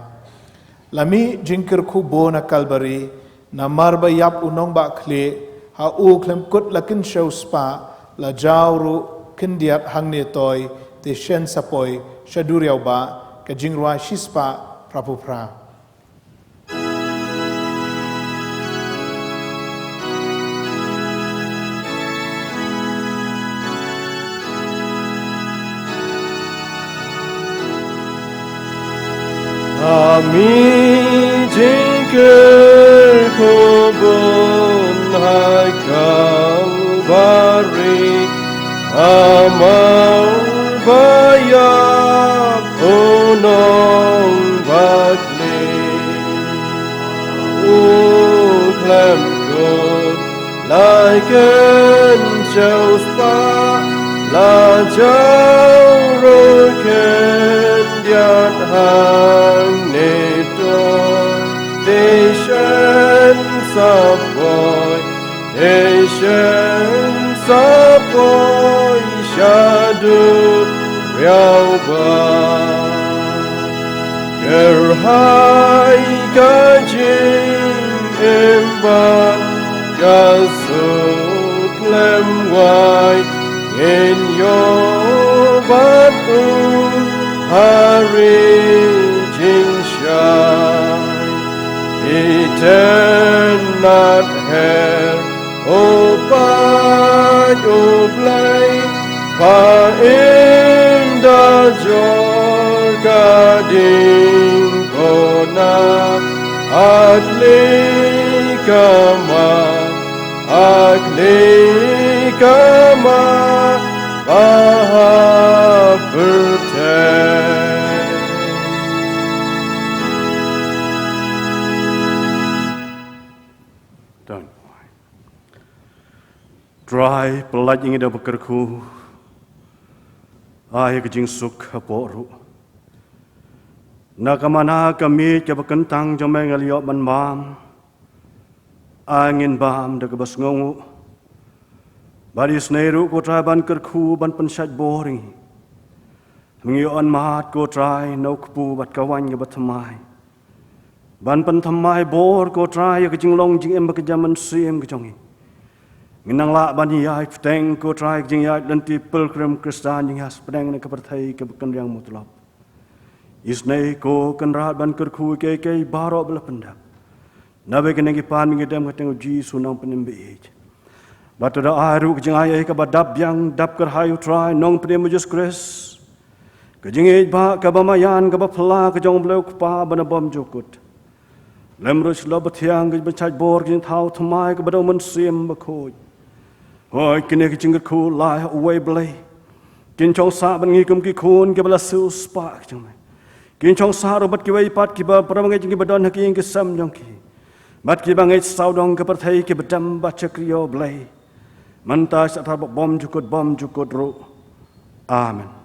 La mih jingkyrkhu bun ha Kalbari, namar ba ïap u nongbah khlieh, ha u khlem kut la kynshew spah, la jaw ruh khyndiat hangne toi, te shen sa poi sha duriaw bah. Ka jingrwai shispah phraphew phra. Ha mih jingkyrkhu bun ha Kalbari, namar ba ïap u nongbah khlieh, u khlem kut la kynshew spah, la jaw ruh khyndiat ha Sa poi, te shen sa poi sha duriaw ba. Kyrhai ka jingim bad ka suk lem wai, ngin ïoh bad u ha ri jingshai. Itynnad her, o Pait u Blei, ba im da jor ka ding kona, a kli kama, a kli kama, ba ha pyrthei. Trai, pyllait ïa ngi da ba kyrkhu, ai ka jingsuk hapoh ruh. Na ka mana ka miej kaba kyntang jong me nga la ïoh ban bam, ai ngin bam da kaba sngewnguh. Bad isynei ruh ko Trai ban kyrkhu ban pynshait bor ïa ngi. Ngi ïoh ban mad ko Trai na u kpu bad ka waiñ kaba thymmai. Ban pynthymmai bor ko Trai ïa ka jinglong jingim bad ka jingmynsiem ka jong ngi. Ngin nang lah ban ïaid bteng ko Trai ka jingïaid lynti pilgrim Khristan jong ngi ha spdeng na ka pyrthei kaba kynriang mutlop. Isynei ko Kynrad ban kyrkhu ïa kiei kiei baroh ba la pyndep. Naba kine ki pan ngi dem ha kyrteng u Jisu nongpynim ba ïeit. Bad to da ai ruh ka jingai ei kaba dap biang dap kyrhai u Trai nongpynim u Jisu Khrist. Ka jingïeit ba kaba maïan kaba phylla ka jong u Blei u Kpa ba na bymjukut. Lem ruh shlok ba thiang ka jingpynshait bor ka jingthaw thymmai kaba da u Mynsiem Bakhuid. Hooid kine ki jingkyrkhu lai ha uwei Blei. Kin shong sah bad ngi kum ki khun kiba la siew spah ka jong me. Kin shong sah ruh bad kiwei pat kiba para bangeit jong ngi ba don ha ki ïing ki sem jong ki. Bad kiba ngeit sawdong ka pyrthei kiba dem bad shakri ïa u Blei. Mynta sha tar ba bymjukut bymjukut ruh. Amen.